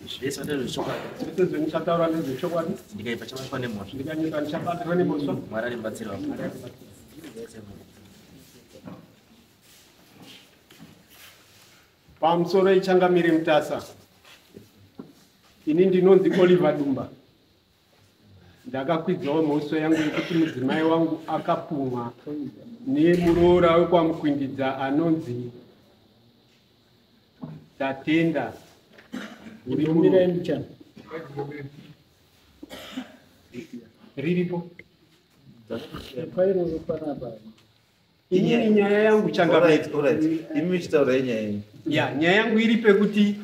Zvese ndezvechokwadi. Zvese zvendichataura ndezvechokwadi. Ndikaipa chabatwa nemhosva. Ndikanyepa ndichabatwa nemhosva. Mwari ari mubatsiri wangu. Pamusoro ichangamire Mutasa. Ini ndinonzi Oliver Dumba. Ndakakwidzawo mhosva yangu yekuti mudzimai wangu akapumwa nemuroora wekwaMukwindidza anonzi Tatenda. Mirai mbichana. Riripo. Pairo panapa. Inini nyaya yangu changamire. Alright, alright. Imi muchitaura nyaya yenyu. Ya, nyaya yangu iri pekuti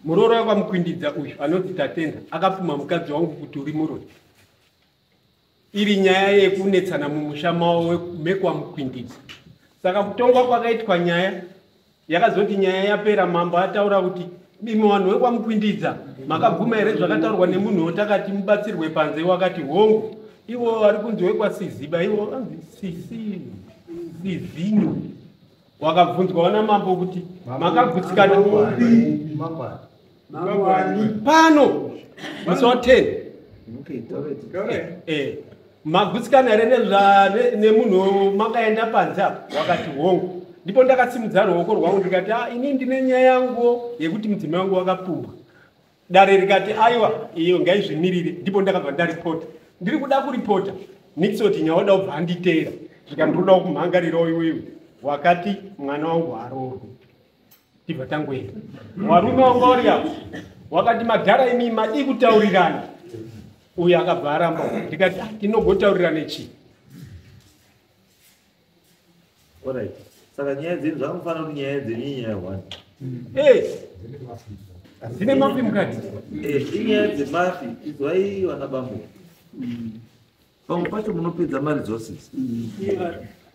muroora wekwaMukwindidza uyu anonzi Tatenda akapumha mukadzi wangu kuti uri muroyi. Iri nyaya yekunetsana mumusha mavo mekwaMukwindidza. Saka kutongwa kwakaitwa nyaya yakazoti nyaya yapera mambo ataura kuti imi vanhu vekwaMukwindidza makabvuma here zvakataurwa nemunhu wotakati mubatsirwe panze wakati hongu. Ivo vari kunzi wekwaSiziba ivo vanzi Sisi Sizinyo. Wakabvunzwa wana mambo kuti makagutsikana pano musi wa 10. Okay, alright. Magutsikana here nemunhu makaenda panze apa? Wakati hongu. Ndipo ndakasimudza ruoko rwangu ndikati ini ndine nyaya yangu yekuti mudzimai wangu wakapumwa. Dare rikati aiwa iyo ngaizvimirire. Ndipo ndakabva ndaripota. Ndiri kuda kuripota. Nixon nyaoda kubva anditeera. Zvikandiroda kumhangarirawo iwewe. Wakati mwana wangu aroorwe. Tibva tangoenda. Warume wangu uri apo. Wakati madhara imi madii kutaurirana. Uyu akabva aramba. Ndikati tinogotaurirana chii? Alright. Saka nyaya dzenyu zvamufanira kuti nyaya dzenyu inyaya one. Dzine mafi mukati. Inyaya dzemafi izwai vana bambo. Pamwe pacho munopedza maresources.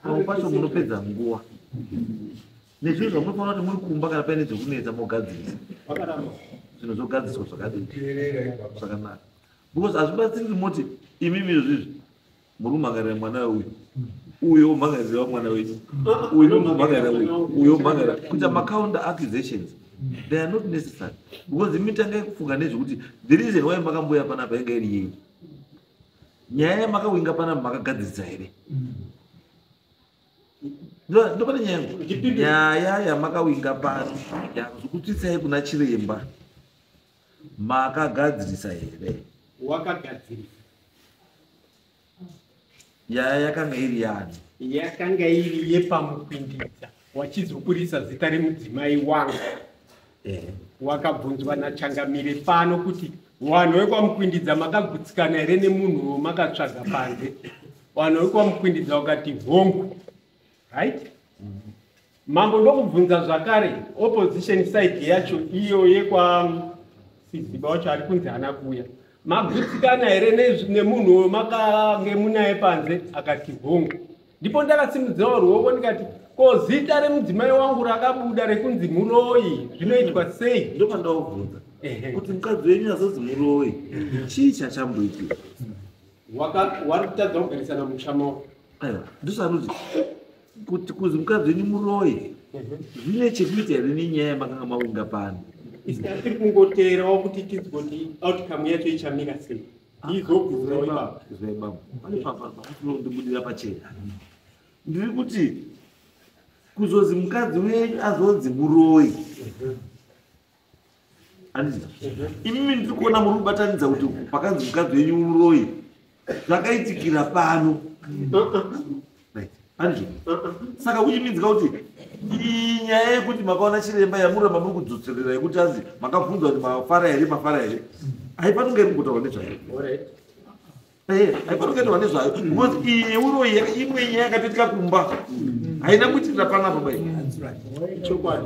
Pamwe pacho munopedza nguva. Nezvinhu zvamunofanira kuti muri kumba kana paine zvekunetsa mogadzirisa. Zvinhu zvogadziswa zvakadini? Zvakanaka. Because hazvibatsiri kuti moti imimi izvozvizvi muri kumhangarira mwana uyu. Uyo womhangarira mwana wenyu. Uyo womhangarira uyu. Uyo womhangarira. Kuita macounter accusations. They are not necessary. Because imi tangai kufunga nezvekuti the reason why makamboya panapa yanga iri yei. Nyaya yamakawinga panapa makagadzirisa here? Ndopane nyaya yangu. Nyaya yamakawinga pano yazokutsitsai kuna chiremba makagadzirisa here? Wakagadzirisa. Nyaya yakanga iri yani? Yakanga iri yepaMukwindidza wachizokurisa zita remudzimai wangu. Wakabvunzwa nachangamire pano kuti vanhu vekwaMukwindidza makagutsikana here nemunhu makatsvaga panze? Vanhu vekwaMukwindidza wakati hongu. Right? Mambo ndokubvunza zvakare opposition side yacho iyo yekwa Siziba wacho ari kunzi haana kuuya. Magutsikana here nemunhu makange munaye panze? Akati hongu. Ndipo ndakasimudzirawo ruoko ndikati ko zita remudzimai wangu rakabuda rekunzi muroyi zvinoitwa sei? Ndopandakubvunza kuti mukadzi wenyu azonzi muroyi chii chachamboitika? Wari kutadza kugarisana musha mavo. Aiwa, ndozvanoti kuti kuzi mukadzi wenyu muroyi zvine chekuita here nenyaya yamakanga mawinga pano? Tiri kungoteerawo kuti tinzwe kuti outcome yacho ichamira sei. Izobvunzawo ipapo. Izwai bambo, pane pamunondibudira pachena. Ndiri kuti kuzozi mukadzi wenyu azonzi muroyi. Handiti? Imimi ndiri kuona muri kubatanidza kuti pakanzi mukadzi wenyu muroyi zvakaitikira pano. Right. Handiti? Saka kuchimidzika kuti nyaya yekuti makaona chiremba yamuramba muri kudzoserera yekuti anzi makabvunzwa kuti mafara here mafara here haifaniri kunge iri kungotaurwa nezvayo. Haifaniri kunge nezvayo because iyi yeuroyi imwe nyaya yakatoitika kumba haina kuitikira panapa bai. Chokwadi.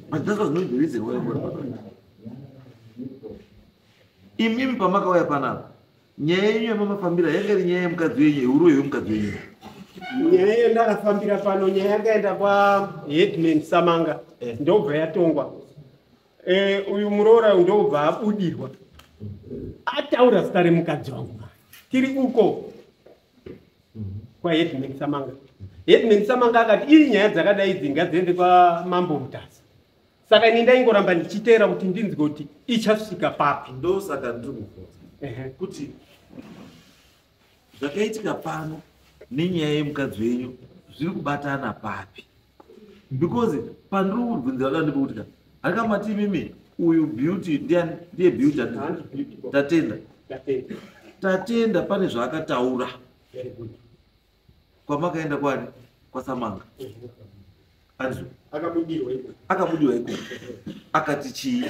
But that's not the reason why we're imimi pamakauya panapa nyaya yenyu yamamafambira yanga iri nyaya yemukadzi wenyu yeuroyi wemukadzi wenyu. Nyaya yandakafambira pano nyaya yakaenda kwaheadman Samanga ndobva yatongwa. Uyu muroora ndobva abudirwa ataura zita remukadzi wangu. Tiri uko kwaheadman Samanga. Headman Samanga akati iri nyaya dzakadai idzi ngadziende kwaMambo Mutasa. Saka ini ndaingoramba ndichiteera kuti ndinzwe kuti ichasvika papi. Ndosaka ndiri kubvunza kuti zvakaitika pano nenyaya yemukadzi wenyu zviri kubatana papi, because pandiri kubvunzira da ndepekuti ka harikamati imimi uyu Beauty ndiani? Ndiye Beauty handiti? Tatenda. Tatenda. Tatenda pane zvaakataura Very good. kwamakaenda kwani kwaSamanga, andizvo? Akabudirwa ikoko. Akabudiwa ikoko akati chii?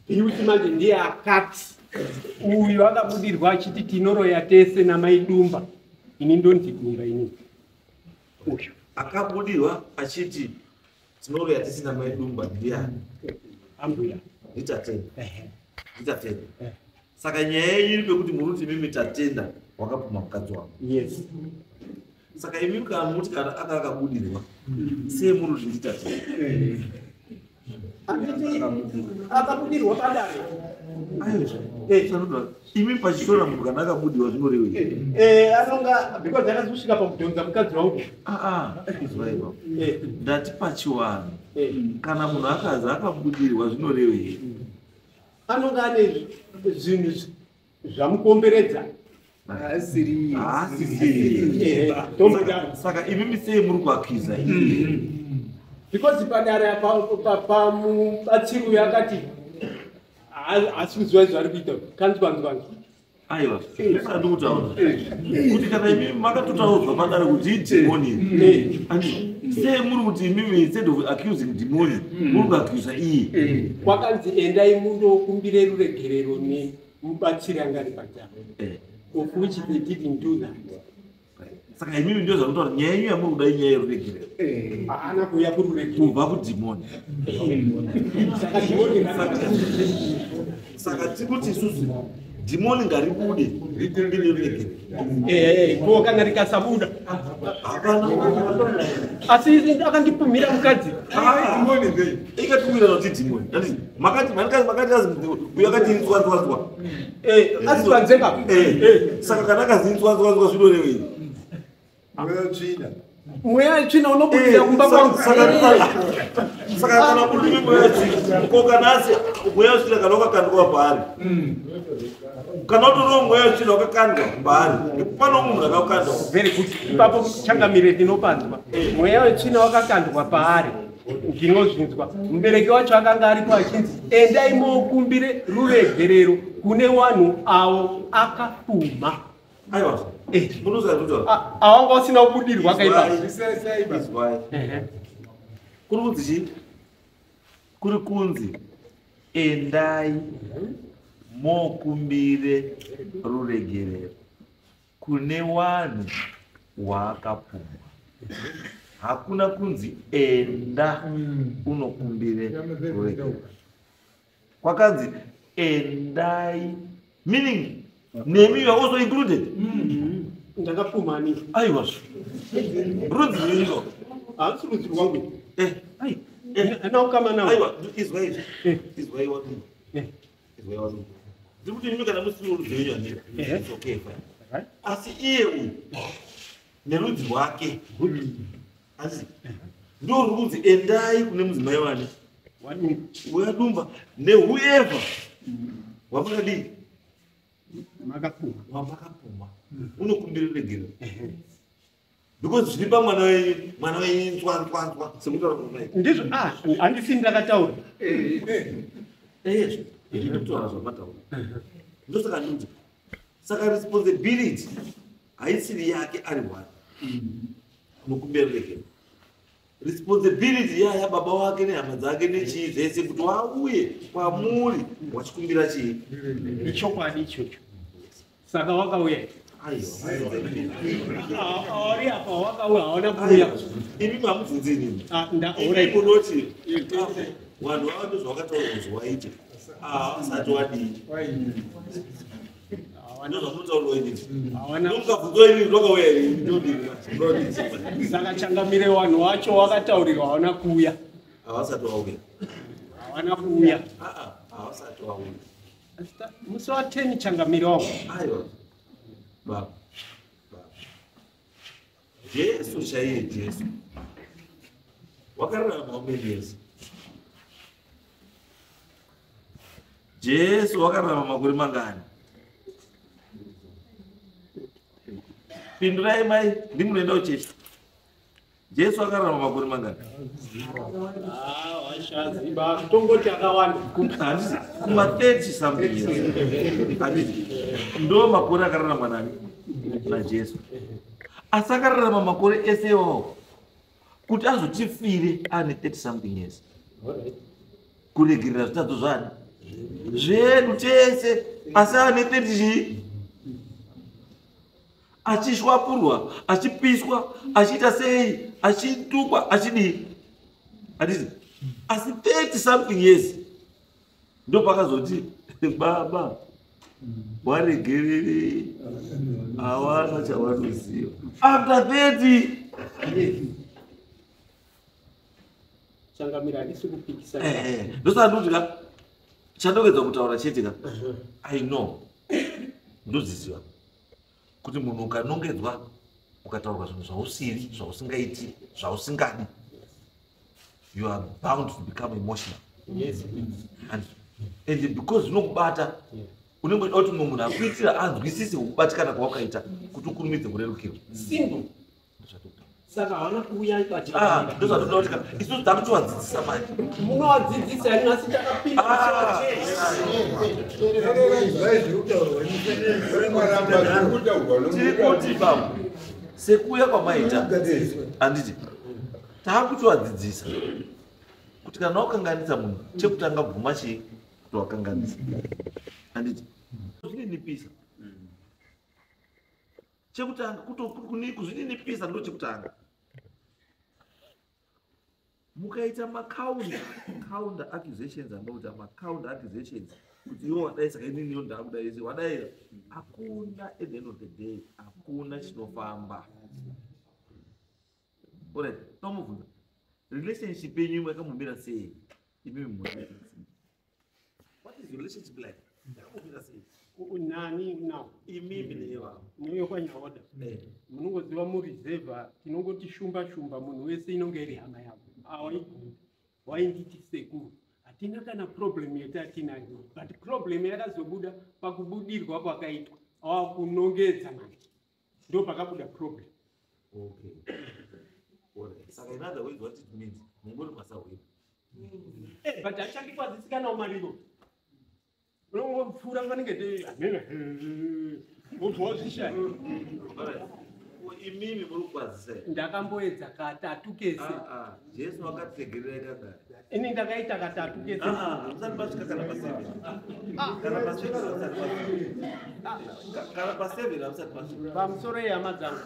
Beauty manje ndiye akati uyu akabudirwa achiti tinoroya tese namaidumba. Ini ndonzi Dumba inini uyu. Akabudirwa achiti tinoroya tisina maidumba ndiani? Ambuya. Nditatenda. Nditatenda. Saka nyaya yenyu iri pekuti muri kuti imimi Tatenda wakapuma mukadzi wangu. Yes. Saka imimi kana muti kana anga akabudirwa, sei muri kuti ndiTatenda? Handiti akabudirwa padare? Aiwa, imi pachishona munhu kana akabudirwa zvinorevei? Anonga because akazosvika pakudhonza mukadzi wangu. Aa, izwai baba, ndati pachiwanhu kana munhu akazi akabudirwa zvinorevei? Anonga ane zvinhu zvamukomberedza. Haasiri. Tombodaro. Saka imimi sei muri kuaccusa? Because padare pamubatsiri uyu akati haasi kuziva zvaari kuita, kanzwanzwanzwa. Aiwa, ndikutaura kuti kana imimi makatotaudzwa padare kuti idhimoni, andi sei muri kuti imimi instead of accusing dhimoni muri kuaccusa iye? Kwakanzi endai mundokumbire ruregerero nemubatsiri anga ari padare, of which they didn't do that. Saka imimi ndio zvanotaura nyaya yenyu yamuri kuda inyaya yeruregerero. Haana kuuya kururegerero. Kubva kudhimoni. Saka dhimoni Saka tiri kuti isusu dhimoni ngaribude rikumbire ruregerero. Ko kana rikasabuda? Hapana. Asi akandipumhira mukadzi. Ikatiwira kuti dhimoni. Handiti makati makati makati azi uyu akati inzwanzwanzwa. Asi vanzeka. Saka kana akazi inzwanzwanzwa zvinorevei? Mweya wetsvina unobudira kumba kwangu. Saka kana kuri mweya wetsvina, ko kana asi mweya wetsvina kana wakakandwa paari, kana utoriwo mweya wetsvina wakakandwa paari, pano munhu akakandwa. Very good. Ipapo changamire ndinopanzwa. Mweya wetsvina wakakandwa paari ndinozvinzwa. Mubereki wacho akanga aripo achinzi endai mokumbire ruregerero kune vanhu avo akapfuma. Aiwa, munozaa. Awanga usina kubudirwa kaipa. Izwai, kuri kunzi chii? Kuri kunzi endai mokumbire ruregerero kune vanhu waakapfuma. Hakuna kunzi enda unokumbire ruregerero. Kwakanzi endai, meaning nemi you are also included. Ndakapfuma ani? Aiwa, rudzi rwenyu. Haasi rudzi rwangu. Ai. Naukama nawo. Aiwa, izwai izvi, izwai wadu, izwai wadu. Ndiri kuti imi kana musiri rudzi rwenyu ani, it's okay, fine. Asi iye uyu nerudzi rwake, asi ndo ruri kunzi endai kune mudzimai wani weadumba newhoever wamakadii. Makapfuma. Wamakapfuma unokumbira ruregerero because zviri pamwana wenyu, mwana wenyu nzwanzwanzwa sekutaura kwamai. Ndizvo, ah, handisi ndakataura. Izvi ndikutaura zvamataura. Ndosaka ndikuti saka responsibility haisiri yake ari one unokumbira ruregerero. Responsibility yaya baba wake nehama dzake nechii zvese kuti wauye kwamuri wachikumbira chii. Ichokwadi ichocho. Saka wakauya? Aiwa. Ari apa wakauya, hauna kuuya. Imi mamubvunzi inini. Ah, Imi munoti vanhu vava ndozvavakataura kuti waite asati wadii, ndozvamunotaurwa inini. Hawana. Ndomukabvunzwa inini ndokauya here? Ndodii? Saka changamire, vanhu wacho wakataurirwa hawana kuuya. Havasati vauya. Hawana kuuya. Aa, havasati vauya. Musi wa10 changamire wangu. Aiwa baba, baba. Jesu chaiye, Jesu wakararama how many years? Jesu wakararama makore mangani? Pindurai mai, ndimunoenda kuchechi. Jesu akararama makore mangani? Washaziba tongoti akawanda. Handiti kuma 30 something years? Handiti ndo makore akararama nani? NaJesu. Asi akararama makore ese iwawo kuti azotifire ane 30 something years, kuregerera zvitadzo zvani zvedu tese. Asi ane 30 chii, achishwapurwa, achipiswa, achiita sei, achitukwa, achidii, handiti? Asi 30 something years ndo pakazoti, "Baba, waregererei, hawana chavanoziva." After 30. Changamira, handisi kupikisa. Ndosaka ndikuti ka, chandongedza kutaura chete ka, I know, ndoziziva kuti munhu ukanongedzwa, ukataurwa zvinhu zvausiri, zvausingaiti, zvausingadi, you are bound to become emotional. And because zvinokubata, unenge uchida kuti mumwe munhu akuitira anzwisise kubatikana kwawakaita kuti ukurumidze kurerukirwa. Simple. Saka havana kuuya. Ah, ndozvatoda kuti ka isusu takutovadzidzisa manje. Munovadzidzisa ini, asi takapinda. Ah. Tiri kuti bambo, sekuuya kwamaita, handiti taakutovadzidzisa kuti kana wakanganisa munhu, chekutanga bvuma chii? Kuti wakanganisa, handiti? Zvininipisa chekutanga, kuzvininipisa ndo chekutanga. Mukaita macounter accusations, anoita macounter accusations kuti iwo wadai, saka ininiwo ndaakudai, wadai, hakuna, at the end of the day hakuna chinofamba. Alright, tomubvunza, relationship yenyu imwe yakamumira sei? Imimi muri, what is your relationship like? Yakamumira sei? Nani now? Imimi neivavo. Niyo kwanyaoda. Munongoziva mureserve tinongoti shumba shumba, munhu wese inonge iri hama yavo. Awaigunda wainditi sekuru, hatina kana problem yetatinayo, but problem yakazobuda pakubudirwa kwakaitwa, awakunongedza manje, ndo pakabuda problem. Okay. Alright. Saka in other words, what it means, mungori masahwira. But achandikwadzisi kana umariro unongopfuura panenge wobva wazvishaya. Alright. Imimi muri kukwadzisa here? Ndakamboedza katatu kese. Ah, ah. Jesu wakatiregerera kangani? Ini ndakaita katatu kese. Ah, ah, musati masvika kana paseven. Kana paseven hamusati masvika. Kana paseven hamusati masvika. Pamusoro yehama dzangu.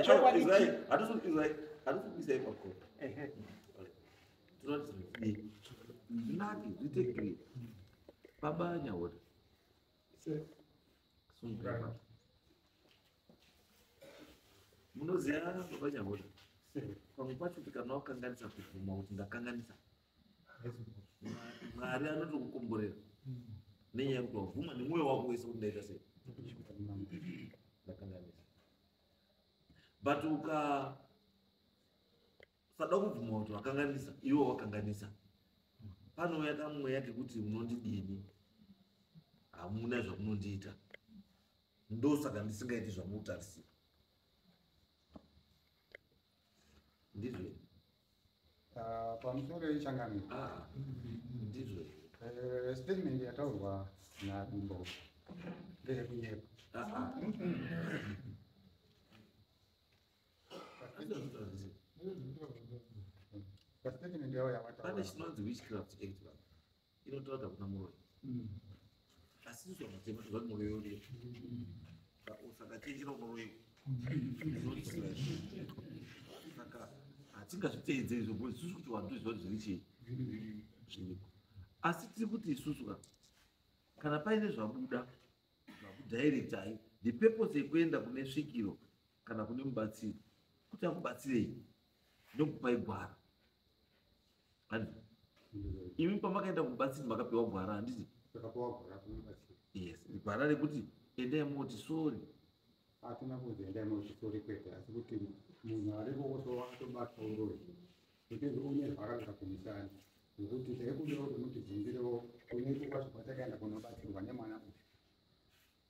Chokwadi, hatisi hatisi kuisai pakona. Tinoti zvidii? Zvinake, zviite clear. Baba Nyaora. Sungai baba. Munoziva baba Nyaora, pamwe pacho tikana wakanganisa, kubvuma kuti ndakanganisa, Mwari anotokukomborera nenyaya yekuti wabvuma nemwoyo wako wese kuti ndaita sei, ndakanganisa. But ukasada kubvuma kuti wakanganisa, iwe wakanganisa, panouya kamweya kekuti munondidini, hamuna zvamunondiita, ndosaka ndisingaiti zvamutarisira. Ndizvo here? Ah, pamusoro yechangamiro. Ah, ndizvo here? Statement yataurwa naDumbo ndeyekunyepa. Ah, ah. Asi hazvitaurisi. Pastatement yavo Pane yavataura, chinonzi Witchcraft Act baba, inotaura kuti hakuna muroyi, asi isu hamatema toziva kuti muroyi uriyo. Saka chenjera unoroyiwa. Saka hatingazviteedzeri izvo because isusu kuti vanhu toziva kuti zviri chii, zviriko. Asi tiri kuti isusu ka, kana paine zvabuda zvakudirectai, the purpose yekuenda kune svikiro kana kune mubatsiri kuti akubatsirei nekupai gwara, handiti? Imi pamakaenda kumubatsiri makapiwa gwara, handiti? Takapiwa gwara kumubatsiri. Yes, gwara rekuti endai moti sorry. Hatina kuzoenda muchisori kwete, asi kuti munhu ariko wose wakatobatwa uroyi kuti une zvaakaita kumisana, nekuti taikumbira kuti mutibvunzirewo kune kwacho kwatakaenda kunobatsirwa nemwana uyu.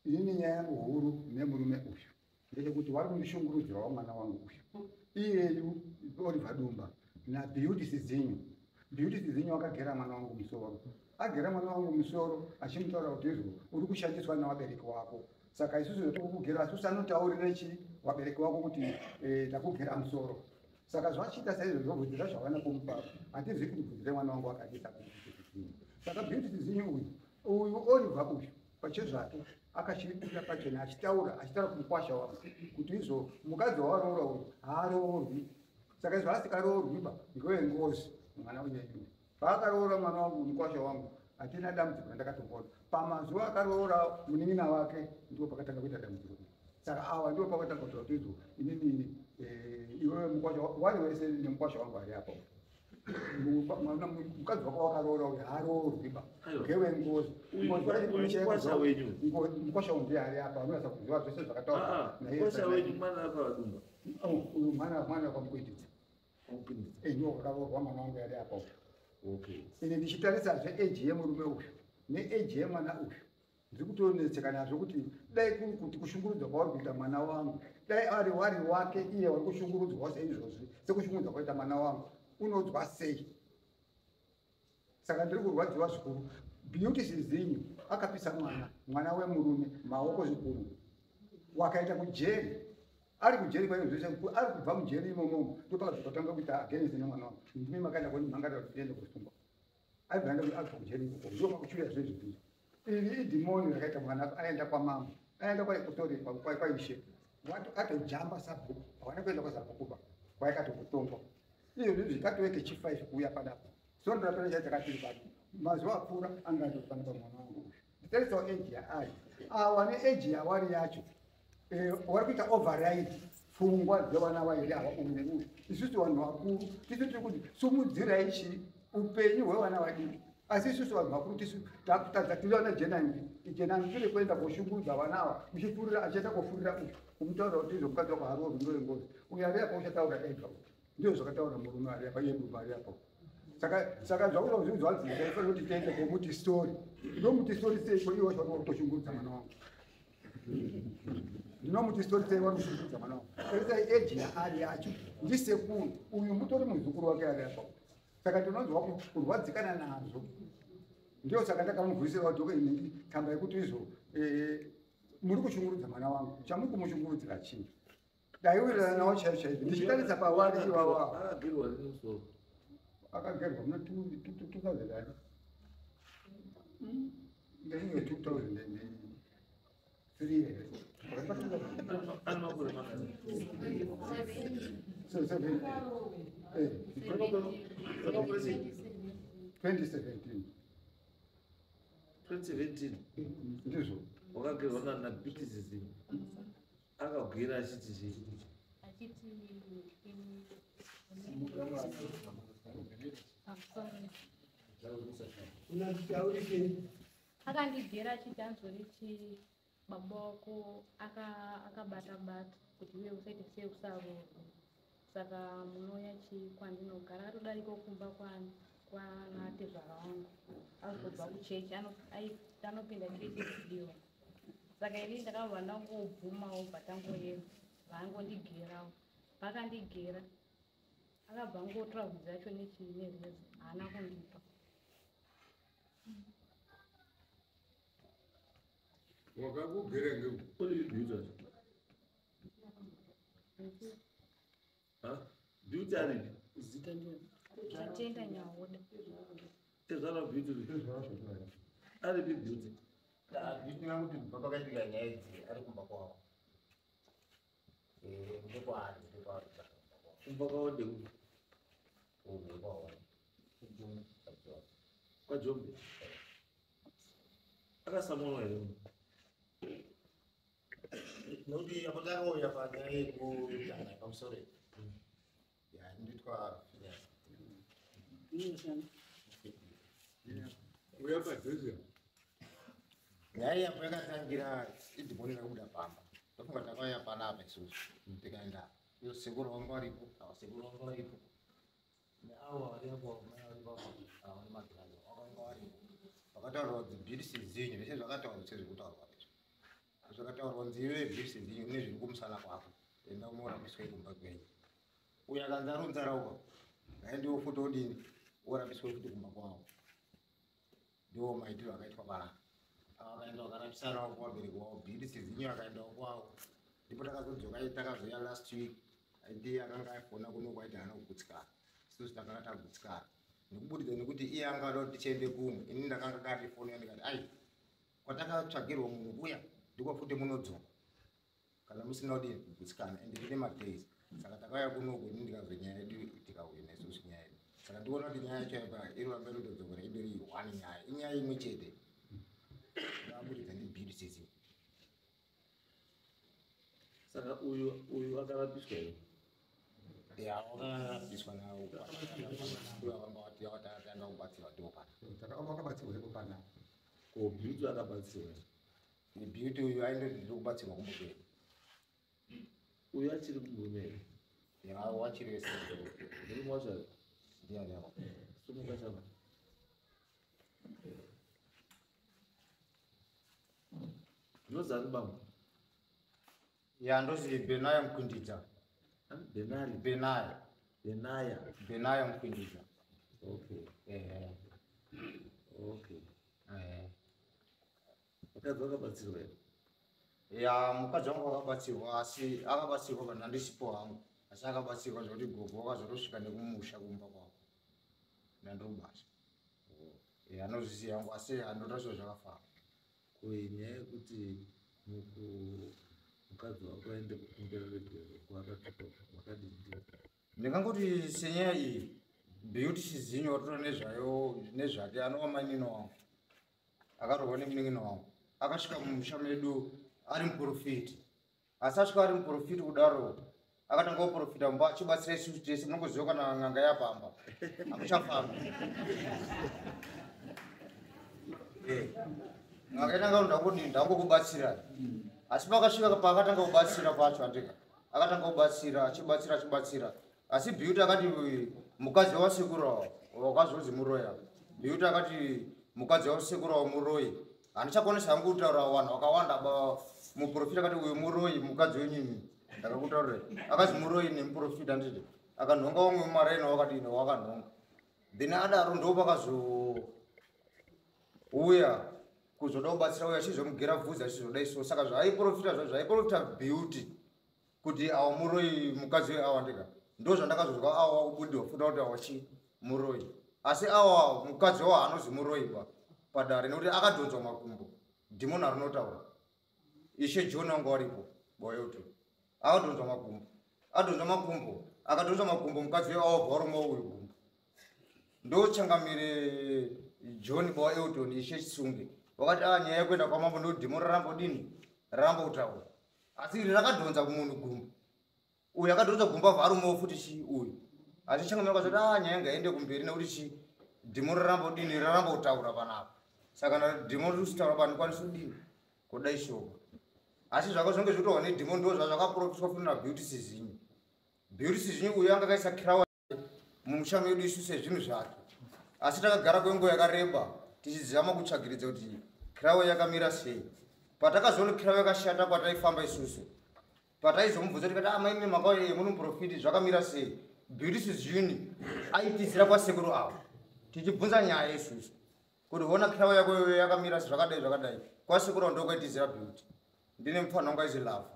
Inini nyaya yangu huru nemurume uyu ndechekuti vari kundishungurudzirawo mwana wangu uyu. Iyeyu Oliver Dumba naBeauty Sizinyu. Beauty Sizinyu akagera mwana wangu musoro. Agera mwana wangu musoro achimutaura kuti izvo uri kushandiswa nevabereki wako. Saka isusu takukugera, isusu anotaurire chi vabereki wako kuti takugera musoro. Saka zvachiita saizvozvo bvudzi racho havana kumupa. Handizivi kuti bvudzi remwana wangu akadisa Beauty Sizinyu. Saka Beauty Sizinyu uyu Oliver uyu pachezvake akachibudisa pachena achitaura kumukwasha wangu kuti izvo mukadzi wawaroora uyu haaroorwi. Saka izvo asikaroorwi ba ngewengozi mwana uyeyu. Paakaroora mwana wangu mukwasha wangu hatina dambudziko randakatomboona. Pamazuva akaroora munin'ina wake ndipo pakatanga kuita dambudziko. Saka awa ndipo pakatanga kutaura kuti izvo inini iwewe mukwasha wari wese nemukwasha wangu ari apa. Mukadzi wako wakaroora uyu haaroorwi ba ngewengozi. Mukwasha wangu ndiye ari apa anonatsa kuziva zvese zvakataurwa. Mukwasha wenyu mwana akawadumba. Uyu mwana wakamukuitidza. Ndiwo wakaroorwa mwana wangu ari apa. Okay. Ine ndichitarisazve age yemurume uyu neage yemwana uyu ndiri kutonetseka nazvo kuti dai kuri kuti kushungurudzwa kwauri kuita mwana wangu, dai ari wari wake iye wari kushungurudzwawo seizvozvi sekushungurudzwa kwaita mwana wangu unodzwa sei? Saka ndiri kurwadziwa zvikuru. Beauty Sizinyu akapisa mwana wemurume maoko zvikuru, wakaita kujeri. Ari kujeri kwaizvo zvese, ari kubva mujeri imomo ndopakazotanga kuita against nemwana wangu. Ndimi makaenda kondimhangarira kuti ndiende kusungwa. Aibva aenda abva kujeri ikoko ndo pakuchiuya zvezvi izvi. Iri idhimoni rakaita mwana aenda kwamambo, aenda kwaishe, atojamba sabhuku, hawana kuenda kwasabhuku ba kwaikatokutongwa. Izvozvi zvikatoweke chi5 kuuya panapa. Sondo rapera chaita takatiri pano. Mazuva apfuura anga atori pano pamwana wangu uyu. Nditarisawo age yaari. Awa neage yawari yacho wari kuita override pfungwa dzevana vairi ava uyu neuyu. Isusu vanhu vakuru tisu tiri kuti sumudzirai chi upenyu hwevana vadiki. Asi isusu vanhu vakuru tisu takutadza tiri vana jenambi. Jenambi tiri kuenda koshungurudza vana ava muchifurira achienda kofurira uyu kumutaura kuti izvo mukadzi wako haaroorwi ngewengozi. Uyu ari apa uchataura ega uyu. Ndizvo zvakataura murume ari apa iye murume ari apa. Saka zvakuda kuzvinzwa hanzi ndaifanira kuti tiende komuti story. Ndomuti story seiko iwe wacho uri kutoshungurudza mwana wangu. Ndinomuti story sei vari kushungurudza mwana wangu. Tarisai age yaari yacho ndisekuru uyu mutori muzukuru wake ari apa. Saka ndinonzwa kurwadzikana nazvo. Ndiyo saka ndakamubvisira kuti inini tsamba yekuti izvo muri kushungurudza mwana wangu. Chamuri kumushungurudzira chii? Ndaiwirirana nawo chaizvo chaizvo. Ndichitarisa pawari iwawa. Akagerwa nemusoro. Akagerwa muna 2000 ndinge 2003 here. Ane makore mangani? So, 2017. 2017. Ndizvo. Wakagerwa naBeauty Sizinyu. Akagwira achiti chii? Achiti akandigera achiti anzoriti baba wako akabata bata kuti iwe usaite sei usaroorwa. Saka munouya chi kwandinogara atodarika kumba kwanatezvara wangu azobva kuchechi anopinda chechi yechidiwa. Saka ini ndakabva ndangobvumawo bva tangoenda vaangondigerawo. Pakandigera akabva angotora bvudzi racho nereza haana kundipa. Wakakugera ngeu? Uri Beauty wacho? Beauty aripi? Zita ndiani? Tatenda Nyahoda. Tezvara Beauty uri? Aripi Beauty? Ndinoona kuti kubva pakaitika nyaya idzi ari kumba kwavo. Ndekwaari, ndekwaari. Kumba kwavo ndekupi? Ndekwawo. KwaJombe? Akasamonwa here munhu? Nokuti apo takauya panyaya yekutanga pamusoro iyi. Ya, nditwa Phineas. Uya padhuze. Nyaya yapo yakatangira idhimoni rakabuda pamba. Ndofunga takauya panapa isusu tikaenda iyo sekuru vangu varipo, ava sekuru vangu varipo, neavo vari apo, mai vari papo, ava nemagirazi vakanga varipo. Vakataurwa kunzi bhirisi dzenyu zvese zvakataurwa sezvekutaurwa izvo zvakataurwa kunzi iwe bhirisi dzenyu une zviri kumusana kwako, enda unorapiswa kumba kwenyu. Uyo akanzi arunzara uko ngaendiwo futi odini orapiswe futi kumba kwavo. Ndiwo maitiro akaitwa panapa. Ava vakaenda vakarapisanawo kuvabereki wavo, bhirisi dzenyu akaendawo kwavo. Ndipo takazodzoka, takazoya last week. Ndiye akanga afona kuno kwaiti haana kugutsikana, isusu takanga tagutsikana nekubudikidza nekuti iye anga ada kuti tichiende kumwe. Ini ndakanga kati foni yandikati ai kwatakatsvagirwa munhu kuya ndiko futi munodzoka kana musina kudini kugutsikana, ende tine madays. Saka takauya kunoku, ini ndikazwa nyaya yedu, tikauya isusu nyaya yedu. Saka ndikuona kuti nyaya yacho apa inoramba inotodzokera, indori one nyaya, inyaya imwe chete ndabudikidza ndibhirisi. Saka uyu akarapiswa here? Ya, wakarapiswa nawo uyo akanga watanga kubatsirwa ndipo pana. Wakabatsirwa ipo panapa. Ko Beauty akabatsirwa here? Beauty uyu aindoti ndiri kubatsirwa kumba kwedu. Uyu achiri murume here? Ya, wachiri wese. Murume wacho ari? Ndiani apa? Sumuka chama. Ndinozani bambo? Ya, ndozi Benaya Mkwindidza. Benari. Benaya. Benaya. Benaya Mkwindidza. Okay. Okay. Mukadzi wakabatsirwa here? Ya, mukadzi wangu akabatsirwa, asi akabatsirwa kana ndisipo hangu. Asi akabatsirwa zvekuti gogo wakazotosvika nekumusha kumba kwavo. Nandobasa. Anozviziva hangu, asi handota zviro zvakafamba. Ko nyaya yekuti mukadzi wako aende kukumbira regerero kwaakatuka makadini? Ndingangoti senyaya iyi Beauty Chizinyo watotora nezvayo nezvake, anova mainini wangu, akarohwa nemunin'ina wangu. Akasvika mumusha medu ari muprofiti, asi asvika ari muprofiti kudaro akatanga kuprofita mumba achibatsira isusu tese. Munongoziva kana n'anga yapamba hakuchafambi. N'anga itanga ndakudini ndangokubatsirai, asi pakasvika paakatanga kubatsira pacho andika akatanga kubatsira achibatsira achibatsira, asi Beauty akati mukadzi wasekuru wakazonzi muroyi apa. Beauty akati mukadzi wasekuru wa muroyi, handichakwanisa hangu kutaura vanhu vakawanda ba. Muprofita akati uyu muroyi mukadzi wenyu imi ndakakutaurirai, akazi muroyi nemuprofita nditi akanhonga vamwe mumaraini wakadini wakanhonga. Then adaro ndo pakazouya kuzoda kubatsira uyo achizomugera bvudzi achizodai so. Saka zvaaiprofita zvacho zvaiprofita Beauty kuti awa muroyi mukadzi uyu awa ndika ndo zvandakazozwa awa wakubudirwa futa kuti awa chi muroyi, asi awa mukadzi wawo anozi muroyi ba padare nekuti akadhonzwa makumbo dhimoni arinotaura. Ishe John wangu waripo boyoto akadhonzwa makumbo, adhonzwa makumbo, akadhonzwa makumbo mukadzi uyu awa bva uyu gumbo. Ndochangamire John Bowa Elton Ishe Chisunge wakati a nyaya yekuenda kwamambo ndo dhimoni rarambo dini rarambo kutaura, asi iri rakadhonza munhu gumbo. Uyu akadhonza gumbo abva arumawo futi chi uyu, asi changamire akazoti a nyaya ngaende kumberi nekuti chi dhimoni rarambo dini rarambo kutaura panapa. Saka kana dhimoni riri kutaura pano ndikwanisi kudini kudai shoko, asi zvakazonge zvinotorwa nedhimoni ndo zvazvakaprofitwa futi naBeauty Sizinyo. Beauty Sizinyo uyu anga akaisa kirawa mumusha medu isu sezvinhu zvake, asi takagara kwenguva yakareba tichizama kutsvagiridza kuti kirawa yakamira sei. Patakazoona kirawa yakashata kwataifamba isusu, pataizomubvunza tikati amaimi makauya munoprofiti zvakamira sei, Beauty Sizinyo aitizira kwasekuru avo tichibvunza nyaya isusu kuti hona kirawa yako yakamira zvakadai zvakadai, kwasekuru avo ndokwaitizira Beauty. Ndine mufana wangu aizi Love.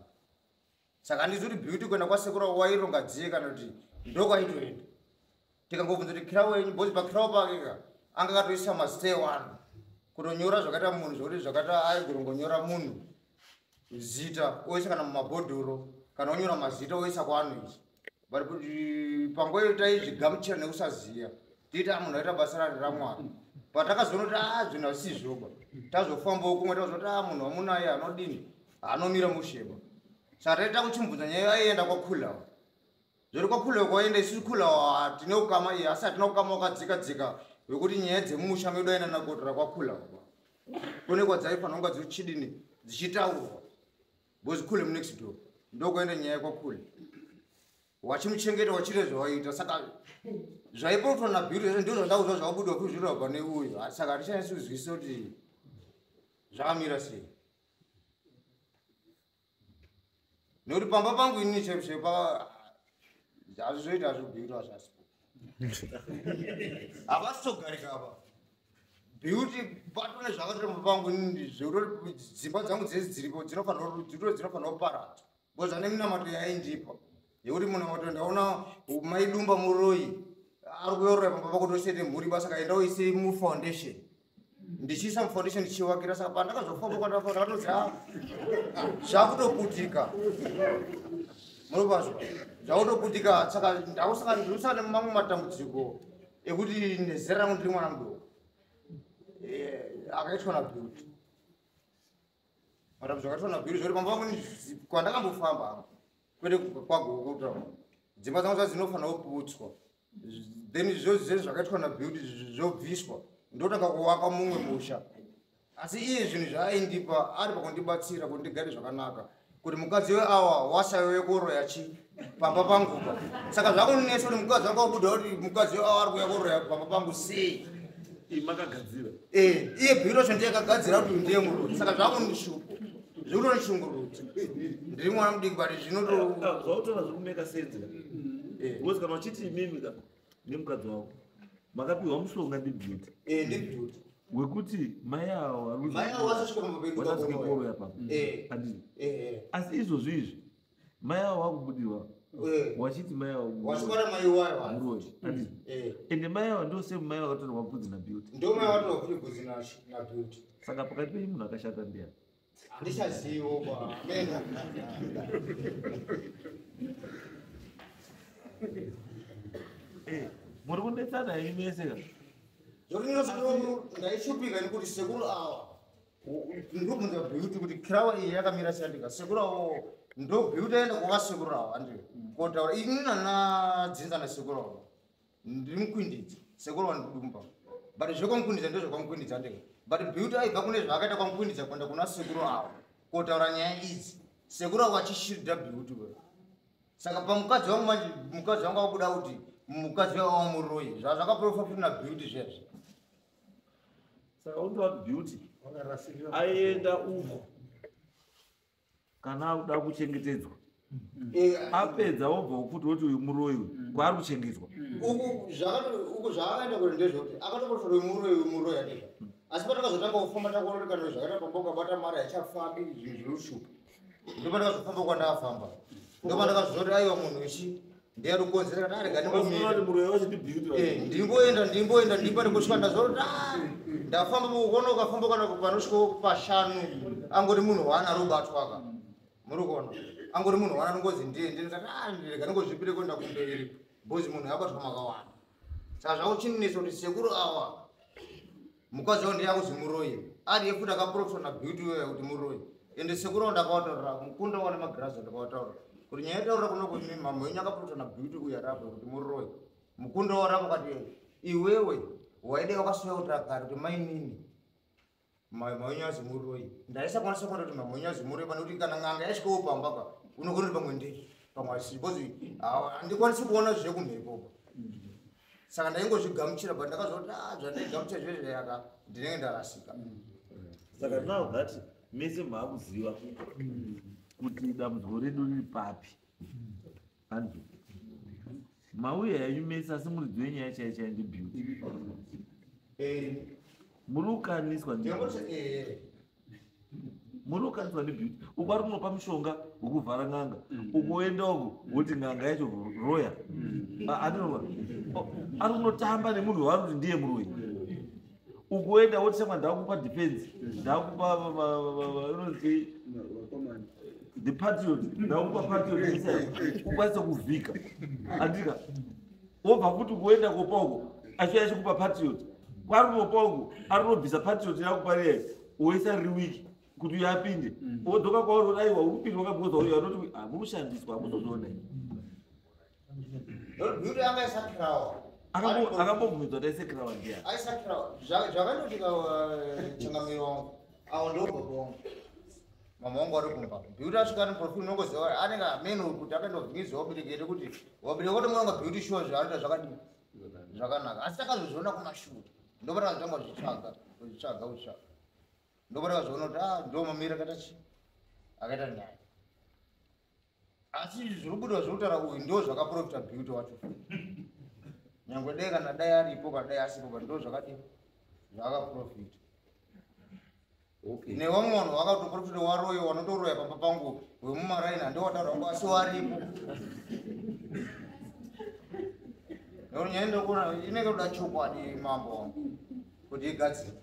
Saka handizi kuti Beauty kuenda kwasekuru waironga dziye kana kuti ndokwaitoenda. Tikangobvunza kuti kirawo yenyu bhozi pakirawo pake ka anga akatoisa mazita evanhu kutonyora zvakaita munhu zvokuti zvakaita aigorongonyora munhu zita oisa kana mumabhodhoro kana onyora mazita oisa kwaanhu izvi. But kuti panguva iyo taizvigamuchira nekusaziya tiita munhu aita basa rari raMwari. Patakazoona kuti zvinhu hazvisizvoba, tazofambawo kumwe tazoti munhu wamunaye anodini anomira musheba. Saka taita kuchimbudza nyaya aienda kwaKulawa. Zvori kwaKulawa kwaenda isusu Kulawa tine ukama iye, asi hatina ukama wakadzika dzika wekuti nyaya dzemumusha medu aenda nakotora kwaKulawa. Kune kwadzaifanira kunga dzichidini dzichitaurwa. Because khule munext door ndokuenda nyaya kwakhule wachimuchengeta wachite zvawaita. Saka zvaiprotwa naBeauty zvese ndizvo zvandakuzwa zvakabuda kuzvirwa pane uyu. Saka hatichanisi kuzwisisa kuti zvakamira sei, nekuti pamba pangu inini chaipo chaipo hazvizoita hazvo Beauty hazvasipo, havasitogarika apa. Beauty patone zvakatora pamba pangu inini, zvekutoti dzimba dzangu dzese dziripo dzinofanira kuparadzwa, because ane minamato yaindipa yekuti munamato ndaona maidumba muroyi ari kuyorora pamba pako, tosete mhuri basa, kaenda uise mufoundation, ndichiisa mufoundation ndichiwakira. Saka pandakazofamba kwandafamba ndakatodzi zvakutoputika, munopazwa zvakutoputika. Saka ndakusaka ndinosaka nemamwe matambudziko ekuti nezera rangu ndiri mwana mudoko, akaitwa naBeauty, matambudziko akaitwa naBeauty, zvekuti pamba pangu kwandakambofamba kwete kwaGoko kutaura dzimba dzangu dzadzinofanira kuputswa, then zvose zvakaitwa naBeauty zvobviswa, ndotanga kuvaka mumwe musha. Asi iye zvinhu zvaaindipa ari pakundibatsira kuti ndigare zvakanaka, kuti mukadzi weawa wasaiwe koroya chi pamba pangupa. Saka zvakundinetsa kuti mukadzi wanga wabuda kuti mukadzi weawa ari kuuya koroya pamba pangu sei? Makagadzira. Iye Beauty wacho ndiye akagadzira kuti ndiye muroyi. Saka zvakundishupo zvirikutonishungurudza, ndiri mwana mudiki, but zvinoto Zvautora zvikumeka sense, because kana uchiti imimi ka nemukadzi wako makapiwa mushonga ndiBeauty NdiBeauty. wekuti mai avo Mai avo vasasvika pamba pedu. Vasasvike pakoroya. koroya papa, handiti? Asi izvozvo izvi mai avo vakubudirwa, wachiti mai avo Wachikwana mai wayo. muroyi, handiti? Ende mai avo ndo same mai vakatorwa bvudzi naBeauty. Ndo mai vatorwa futi bvudzi naBeauty. Saka pakati penyu munhu akashata ndiani? Handichazivo pa amena. Muri kundetsana imi mese ka. Zvokuti ndaishupika nekuti sekuru ava ndobvunza Beauty kuti kirawa iyi yakamira shandika sekuru avo, ndo Beauty aenda kuva sekuru avo andi kotaura ini nanadzinza nasekuru avo, ndiri mukwindidza sekuru avo ndidumba, but zvekwamukwindidza ndozvekwamukwindidza ndika, but Beauty aibva kune zvaakaita kwamukwindidza kuenda kuna sekuru avo kotaura nyaya idzi, sekuru avo achishirida Beauty we. Saka pamukadzi wangu manje, mukadzi wangu akubuda kuti mukadzi wavo muroyi, zvazvakaprofa futi naBeauty zvezvo. Saka unotova Beauty aenda uko kana akuda kuchengetedzwa, apedza wobva futi woti uyu muroyi uyu kwaari kuchengetwa. Uku zvaakaenda kuti ndezvekuti akatoprofera muroyi, uyu muroyi andizvo, asi patakazotanga kufamba takuonekana zvakaita pamba ukabata mari haichafambi, zvinhu zviri kushupa. Ndopandakazofamba kwandakafamba, ndopandakazoti aiwa, munhu ichi ndiye ari kukonzera kana arega Unoona kuti muroyi wacho ndiBeauty. Ndimboenda, ndimboenda, ndimba ndikusvika ndazoti ndafamba kuona ukafamba kana panosvika pashanu angori munhu waana ari kubatwaka, muri kuona angori munhu waana anongozi ndiye ndiye. Ndati rega ndingozvipire kuenda kumberi because munhu abatwa makawanda. Saka zvakuchinetsa kuti sekuru ava mukadzi wavo ndiye akuzi muroyi, ariye futi akaprofita naBeauty weya kuti muroyi. Ende sekuru avo ndakavataurira mukunda wane magirazi, ndakavataurira kuti nyaya yataurira kuno kuti mhamho yenyu akaprofita naBeauty uyu arapo kuti muroyi. Mukunda warapo kati iwewe waide wakasuya kuti agare kuti mainini mhamho azi muroyi, ndaisakwanisa kuona kuti mhamho azi muroyi pane kuti kana n'anga yasvikawo pamba ka unogona kuti pamwe ndei pamwe asi because handikwanisi kuona zvekumhepo. Saka ndaingozvigamuchira, but ndakazoti zvandaigamuchira zvezvo yaka ndinenge ndarasika. Saka now that mese maakuziva kuti dambudziko redu riri papi, handiti? Mauya henyu mese, asi muridzi wenyaya chai chai ndiBeauty. Muri kukaniswa muri kukaniswa ndiBeauty. Uko ari kunopa mushonga wekuvhara n'anga, uko oenda uko woti n'anga yacho roya. Andinova ari kunotamba nemunhu waari kuti ndiye muroyi, ukuenda woti shamwa ndakupa defense, ndakupa inonzi the Patriot, ndakupa Patriot missile ukwanise kuvhika, andika? Wobva futi kuenda kopa uko achiuya achikupa Patriot, kwari kunopa uko ari kunobvisa Patriot yakupa riya woisa riri wiki kuti uyo apinde, wodzoka kwauri woti aiwa uri kupindwa kabhoza uyo anoti hamukushandiswa, hamuzozviona. Beauty anga isakirawa. Akambobvumidzwa kuti aise kirawa ndiani? Aisakirawa. Zvakanotika changamiro wangu avo ndo baba wangu. Mama wangu vari kumba. Beauty asvika neprofil unongoziva anenge amene kuti akaendovhingidzwa wabereki here kuti wabereki watomuona kunga Beauty sure zvaanoita zvakadii zvakanaka. Asi takazozviona kumashure. Ndopatakazotanga kuzvitsvaga, kuzvitsvaga, kuzvitsvaga. Ndopatakazviona kuti ah ndo mamiri akaita chii akaita nyaya. Asi zviri kubuda zviri kutaura uyu ndo zvakaprofita Beauty wacho. Nyangwe dai kana dai aripo kana dai asipo but ndo zvakadii zvakaprofita. Okay. Nevamwe vanhu vakatoprofita waroyi vanotoroya pamba pangu wemumaraini handowataura wangu asi waripo. Nekuti nyaya ndinokuona inenge kuda chokwadi mambo wangu kuti igadzire.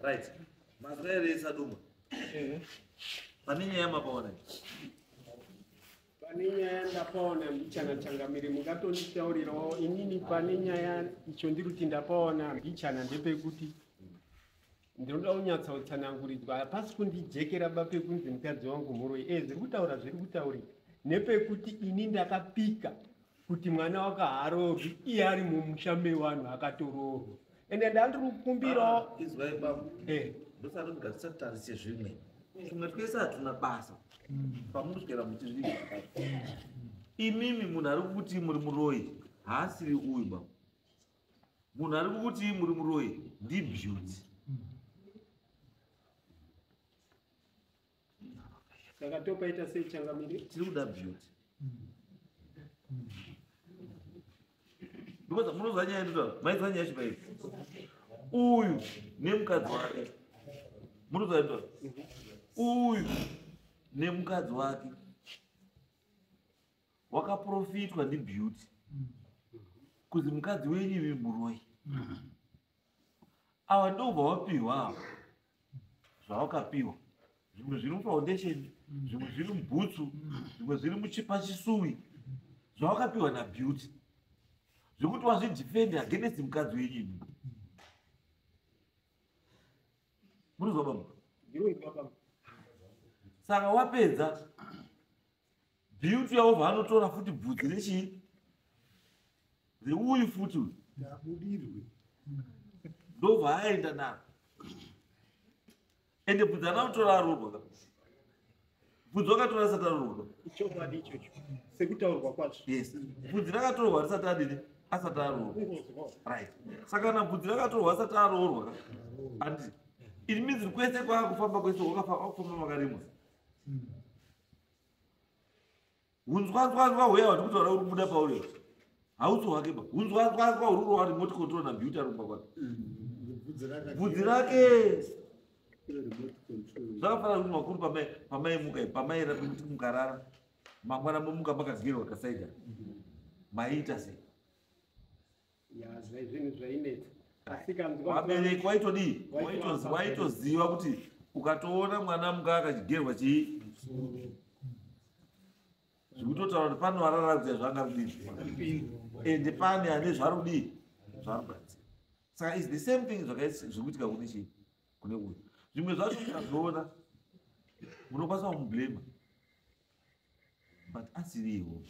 Right. Mazira here esaduma? Pane nyaya mapaona? Pane nyaya ndapaona mbichana changamire, mungatonditaurirawo inini pane nyaya icho ndiri kuti ndapaona mbichana ndepekuti ndinoda kunyatsa kutsananguridzwa, hapasi kundijekera ba pekunzi mukadzi wangu muroyi. Zviri kutaura zviri kutaurika nepekuti ini ndakapika kuti mwana wake haaroorwi iye ari mumusha mevanhu akatoroorwa. Ende ndandiri kukumbirawo Izwai baba. Ndosati ngatisatarise zvimwe. Tumwe twese hatuna basa. Pamunoswera muchizviita. Imimi munhu ari kuti muri muroyi haasiri uyu baba. Munhu ari kuti muri muroyi ndi Beauty. Saka topaita sei changamire? Tiri kuda Beauty. Because munoziva nyaya ndinotaura, maiziva nyaya yacho pairi. Uyu nemukadzi wake. Munoziva ndinotaura. Uyu nemukadzi wake wakaprofitwa ndi Beauty. Kuzi mukadzi wenyu imi muroyi. Ava ndobva wapiwa ava. Zvawakapiwa. Zvimwe zviri mufoundation, zvimwe zviri mubhutsu, zvimwe zviri muchipachisuwi. Zvawakapiwa na Beauty. Zvekuti wazvidefend against mukadzi wenyu imi. Munozwa baba? Ndinonzwa baba. Saka wapedza Beauty yavo vanotora futi bvudzi rechii? Reuyu futi uyu. Ndabudirwe. Ndobva aenda naro. Ende bvudzi anotora aroorwa ka. Bvudzi wakatora asati aroorwa ka. Ichokwadi ichocho. Sekutaurwa kwazvo. Yes. Bvudzi rakatorwa risati adini? Asati aroorwa. Right. Saka kana bvudzi rakatorwa asati aroorwa ka. Anditi. It means kwese kwaakufamba kwese wakafamba makarimwa. Hunzwanzwanzwa huya wati kutaura uri kubuda pauri. Hausi hwake ba. Hunzwanzwanzwa uri kurowa remote control na Beauty ari kumba kwake. Bvudzi rake. Zvakafanana kuti makuru pamaimuka, pamaira kuti mukarara. Mangwana momuka makagerwa kasaida. Maiita sei? Ya, zvinhu zvainetsa. Asi kanzwa Vabereki waitodii? Waitoziva kuti ukatoona mwana muka akachigerwa chii? Zvikutotaura kuti pano arara kuti zvanga kudii. Ende pane ane zvari kudii? Zvari kugadzira. Saka it's the same thing zvikuitika kune chii? Kune uyu. Zvimwe zvacho mukazviona munokwanisa kumublame. But asiriwo.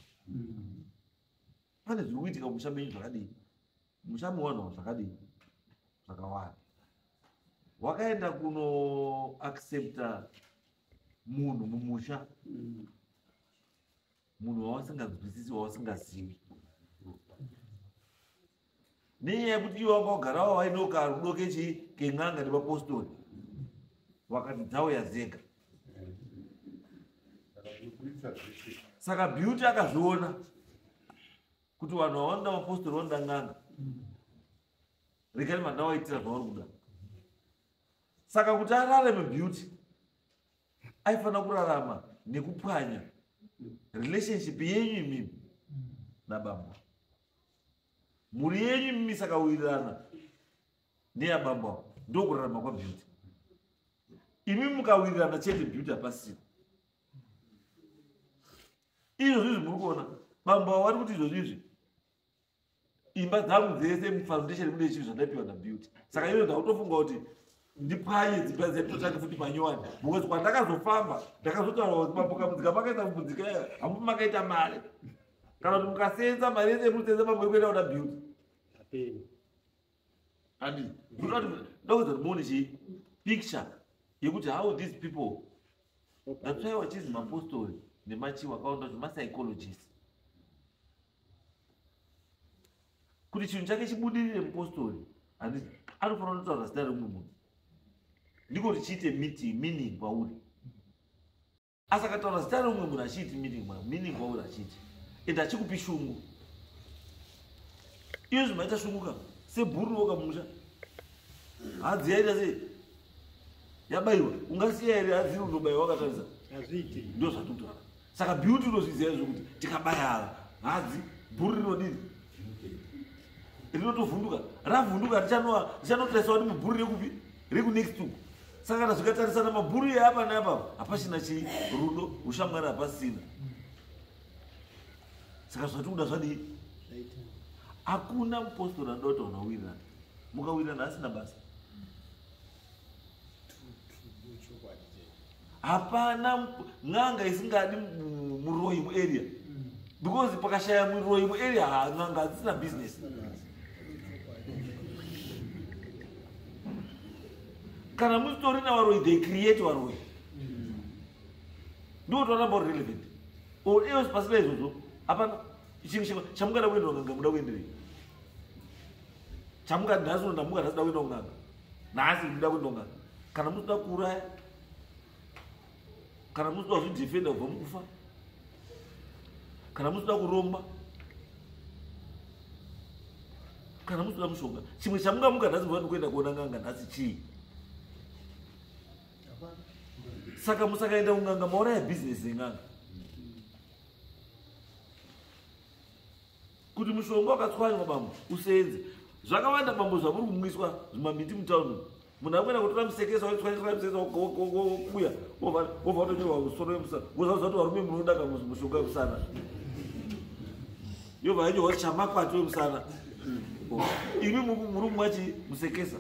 Pane zviri kuitika mumusha menyu zvakadii? Musha mewanhu zvakadii? Zvakawanda. Wakaenda kuno accepta munhu mumusha. Munhu wawasinganzwisisi, wawasingazivi. Nenyaya yekuti iwe wanga wagara waine karudo kechi ken'anga nemapostori. Wakati dzauya dzega. Saka Beauty akazviona kuti vanhu vavanoda mapostori vanoda n'anga. Regai vandawaitira zvavari kuda. Saka kuti ararame Beauty aifanira kurarama nekupwanya relationship yenyu imimi nabambo. Mhuri yenyu imimi sakawirirana neyabambo ndokurarama kwaBeauty. Imi mukawirirana chete Beauty hapasina. Izvozvo izvi muri kuona bambo avo vari kuti izvozvo izvi imba dzangu dzese mufoundation mune chinhu zvandaipiwa naBeauty. Saka iyo ndakutofunga kuti ndipwanye dzimba dzetotange futi manyowani, because kwandakazofamba ndakazotaura kuti mambo Kamudzika makaita mudzika hamupi makaita mari, kana kuti mukasenza mari yese yemusenza mambo iri kuenda kuna Beauty. Andi ndokuti muone chi picture yekuti how these people, that's why wachizi mapostori nemachi wakaonda kuti mapsychologist, kuti chinhu chake chibudirire mupostori handiti anofanira kutotaura zita remumwe munhu, ndiko kuti chiite meeting meaning kwauri. Asi akataura zita remumwe munhu achiiti meaning kwauri achiiti ende achikupi shungu, iyo zvimaita shungu ka sebhuru wokamusha hadzi yaita sei yabayiwa, ungasiya here hadzi undobayiwa wakatarisa? Hazviiti. Ndo zvatokutaura. Saka Beauty unozviziva izvo kuti tikabaya hadzi bhuru rinodini, rinotovhunduka, ravhunduka richanotarisa kuti mubhuru rekupi rekunext uku. Saka kana zvikatarisana mabhuru eapa neapa hapachina chii rudo ushamwari hapasina. Saka zvatikuda zvadii? Hakuna mupostori anoda kuti vanhu vawirirana, mukawirirana asina basa. Hapana n'anga isingadi muroyi muarea, because pakashaya muroyi muarea n'anga hadzisina business. Kana musitorina varoyi, they create varoyi, ndiwo toramba uri relevant or else pasina izvozvo hapana chinhu chamungada kuenda kun'anga. Muda kuenderei chamungadi nhasi? Uno ndamuka nhasi da kuenda kun'anga, nhasi muda kuenda kun'anga. Kana musida kuuraya, kana musida kuzvidefenda kubva mukufa, kana musida kuromba, kana musida mushonga, chimwe chamungamuka nhasi muda kuenda kuona n'anga nhasi chii? Saka musakaenda kun'anga mauraya bhizinesi yen'anga. Kuti mushonga wakatswanywa bambo usenze zvakawanda bambo, zvamuri kumwiswa zvimamiti mutauni, munhu akuenda kutora musekesa waitswanyiswa musekesa wokuya wobva watonyorwa musoro wemusana, wozaza kuti varume munoda mushonga wemusana, yobva yanyorwa chamakwati wemusana. Imi muri kumwa chi musekesa,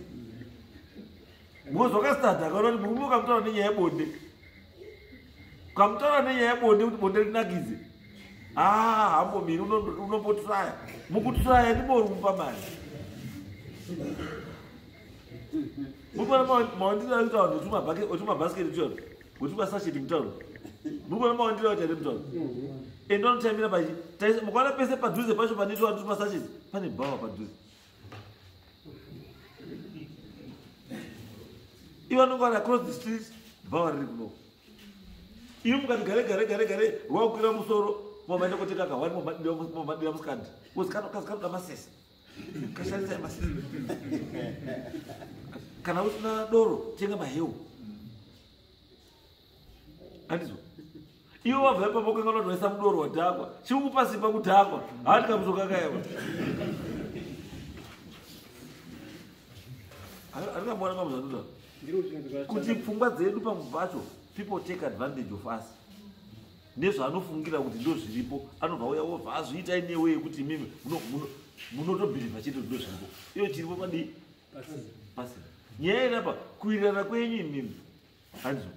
because wakasitadha akaona kuti murume ukamutaura nenyaya yebonde, ukamutaura nenyaya yebonde kuti bonde rinakidze, ah, hambomiri, unombotraya. Mukutraya ndimo uri kumupa mari. Muri kuona mawandiro aita vanhu wetumabhasiketi tuya wetumasacheti mutauro? Muri kuona mawandiro aita here mutauro? Ende vanotamira pachi, mukaona pese padhuze pacho panoitwa tumasacheti pane bhawa padhuze. Ivo vanonge vari across the street, bhawa riri kunoko. Imi mukati gare gare gare gare rwakukwira musoro, mamaenda kotenga kahwani, mamadira musikandi kanoda masese, kashandisai masese. Kana usina doro tenga maheu, handizvo? Iwe wabva ipapo ukangana kuti waisa mudoro wadhakwa, chikukupa simba kudhakwa haandi kamusoka kaiwa andingamboona pamuzvanoda kuti pfungwa dzedu pamwe pacho people take advantage of us nezvaanofungira kuti ndo zviripo, anobva uya wobva azviita inewe yekuti imimi munotobhilivha chete kuti ndo zviripo, iyo chiripo padii pasina. Nyaya iri apa kuwirirana kwenyu imimi, handizvo?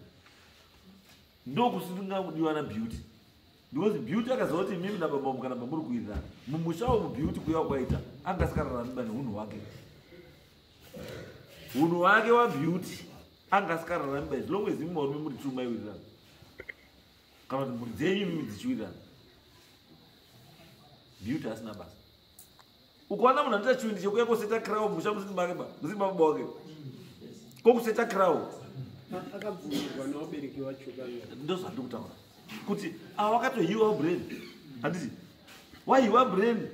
Ndokusinga kudiwa naBeauty, because Beauty akaziva kuti imimi nababa kana mamuri kuwirirana mumusha umu, Beauty kuya kwaita anga asikararami ba neunhu hwake, unhu hwake waBeauty anga asikararami ba, as long as imi varume muri two maiwirirana, kana kuti mhuri dzenyu imimi dzichiwirirana, Beauty asina basa. Ukaona munhu anoita chivindi chekuya koseta kraal musha musini make ba musini mababa wake kokuseta kraal, Akabvumirwa nevabereki vacho kana? Ndo zvandiri kutaura kuti ava wakatohiwa brain, handiti? Wahiwa brain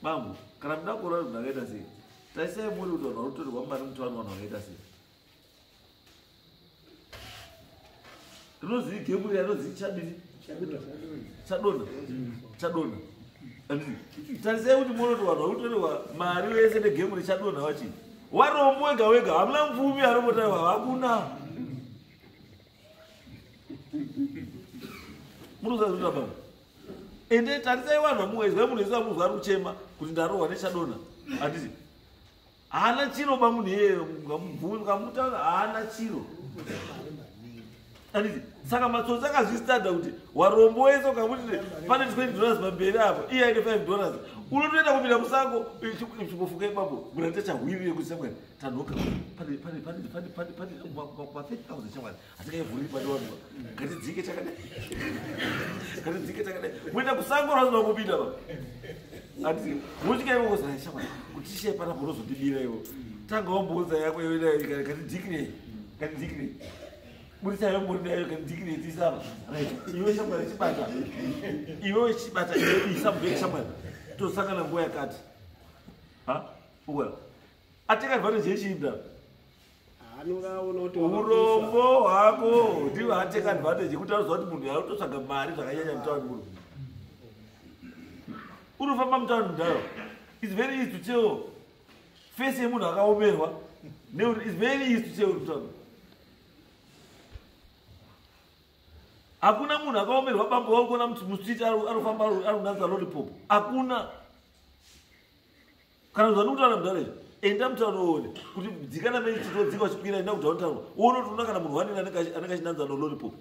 bambo. Kana muda kuona kuti munhu akaita sei, tarisai muri kuti vanhu varutorerwa mari mutauni, vanhu vakaita sei. Rinozii gemu riya rinozii chadini, chadonha, chadonha, handiti? Tarisai kuti muone kuti vanhu varutorerwa mari vese negemu richadonha vachii warombo wega wega, hamuna mupfumi anombotaurwa, hakuna. Munoziva baba. Ende tarisai vanhu vamuwezwa munhu wese wamuzwa ari kuchema kuti ndarohwa nechadonha. Handiti? Haana chiro ba munhu iyeye mukamutaura haana chiro. Handiti? Saka matsotsi akazvistada kuti warombo wese ukamuti pane $20 pamberi apo iye aine $5 unotoenda kupinda musango chimbofuka ipapo munhu anoita chahwirire kuti shamwari tanhoka pane pane pane pane pane pane pa 30,000 shamwari hatingaivhuriri pane vanhu ngatidzike chakadai ngatidzike chakadai muenda kusango rausina kumbopinda pa handiti mosvika ikoko zai shamwari kuti tishaye panapo unozondibira iwo tanga wamboudza yako iwe ngatidzikirei ngatidzikirei burisa yo muri nayo ngatidzikirei tisapa right iwe shamwari chibata iwe chibata iwe isa mubheki shamwari tosangana nguva yakati ha uwa ateka advantage yechida urombo hwako ndiwo ateka advantage yekuti anoziva kuti munhu yakutotsvaga mari zvakanyanya mutauni muno unofamba mutauni mudaro its very easy to tell face yemunhu akaomerwa nekuti its very easy to tell mutauni hakuna munhu akaomerwa bambo wako kuona mustreet arikufamba arikunanza lollipop hakuna kana zvandikutaura mudaro izvi enda mutauni uone kuti dzikana mechitodzika uchikwira enda kudowntown uone kuti una kana munhu wanini anenge achinanza nolollipop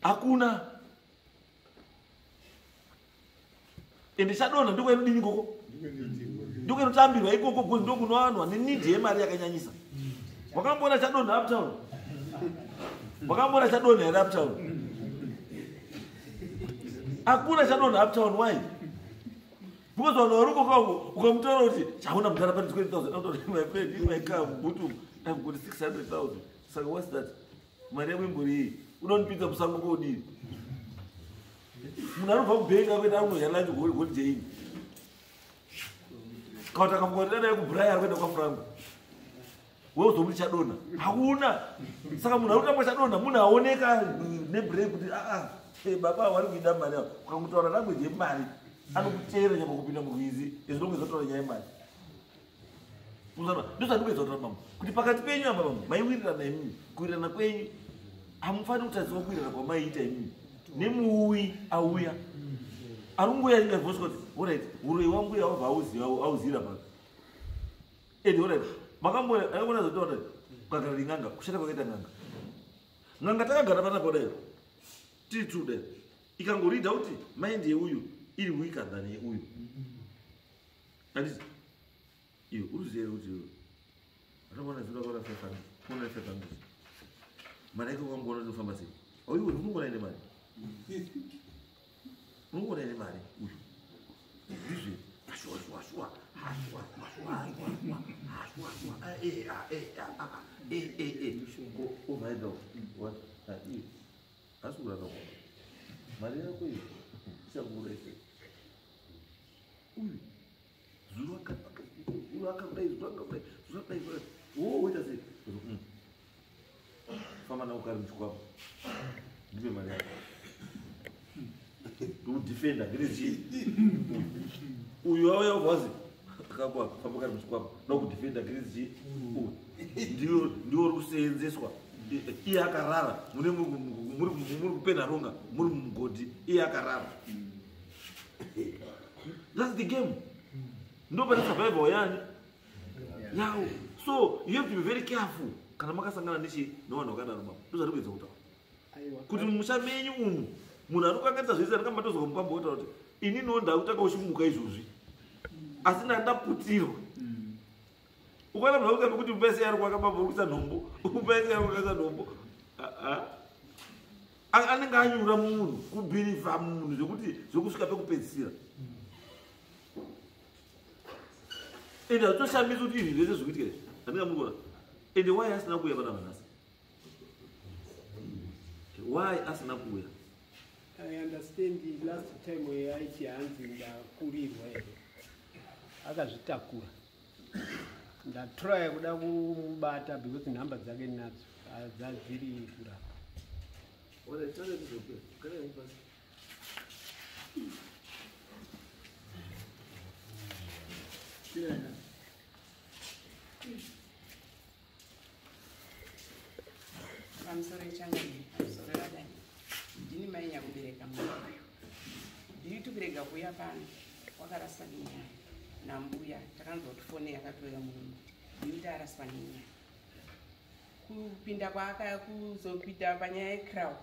hakuna ende chadonha ndiko inodini ikoko ndiko inotambirwa ikoko because ndokunowanwa nenidhi yemari yakanyanyisa wakamboona chadonha uptown wakamboona chadonha here uptown hakuna chadonha uptown why because vanhu vari ukoko ukamutaura kuti chauna mudhara pane 20,000 out of my friend in my car mubutu I've got 600,000 saka what's that mari yako imbori iyi unondipinza musango kodii munhu anobva kubhengi akuenda anodya lunch holiday inn kana kuti akamboenda naye kubraya ari kuenda kwafrango weuzomuti chadonha hakuna saka munhu ari kutamba chadonha munhu aoneka nebreak kuti aa baba vari kuida mari avo ukangotaura language yemari anokuteera nyamba kupinda murwizi as long as wataura nyaya yemari ndozvandikuedza kutaura bambo kuti pakati penyu apa bambo maiwirirana imimi kuwirirana kwenyu hamufaniri kutadziwa kuwirirana kwamaiita imimi nemuuyi auya ari kungoya ingavhoswa kuti orit uroyi wambuya wabva auziva auzira pano ende orit makamboona zotaura kugagara nen'anga kushata kwakaita n'anga n'anga takagara panapa kudai tiri two dai ikangoridha kuti mind yeuyu iri weaker than yeuyu handiti iwe uriziva kuti akaona zuro akaona 500 kuona 500 mari yake ukamboona kuti unofamba sei auiwe unongoona ine mari unongoona ine mari uyu ndizve shuwa shuwa shuwa shuwa shuwa shuwa shuwa shuwa eh eh eh eh eh uvaida what iwe asi kuraka mari yako iyo ichakuurayisa uyu zuro akadai zuro akadai zuro akadai zuro wo woita sei famba nawo kari muchikwapa ndipe mari yako ndokudefenda ngirichii uyu auya ubvazi akakwa famba kari muchikwapa ndokudefenda ngirichii ndiwo uri kuseenzeswa iye akarara mune muri kupena ronga muri mumugodhi iye akarara that's the game ndopane survival yani yawo so you have to be very careful kana makasangana nechi nevanhu vakadaro baba ndozvari kuedza kutaura kuti mumusha menyu umu munhu ari kukanganisa zvese anenge matozwa mukwambo wotaura kuti ini no ndakutanga uchimuka izvozvi asi ndandaputirwa ukaona munhu akuti kuti mupese yari kuwaka baba uri kuisa nhombo mupese yari kuisa nhombo anenge anyura munhu kubhirivha munhu zvekuti zvekusvika pekupedzisira ende hazvitoshamisi kuti izvi zvese zvikuitika izvi andinga muri kuona ende why asina kuuya pana vanhasi why asina kuuya I understand the last time aiti hanzi ndakurirwa here akazvitakura ndatraya kuda kumubata because nhamba dzake nadzo dzadziri kurapa Pamusoro echangamire, pamusoro evadare. pano wakaraswa nenyaya nambuya. Takanzwa kuti foni yakatouya muno Beauty araswa nenyaya. Kupinda kwaaka kuzopinda panyaya yecrow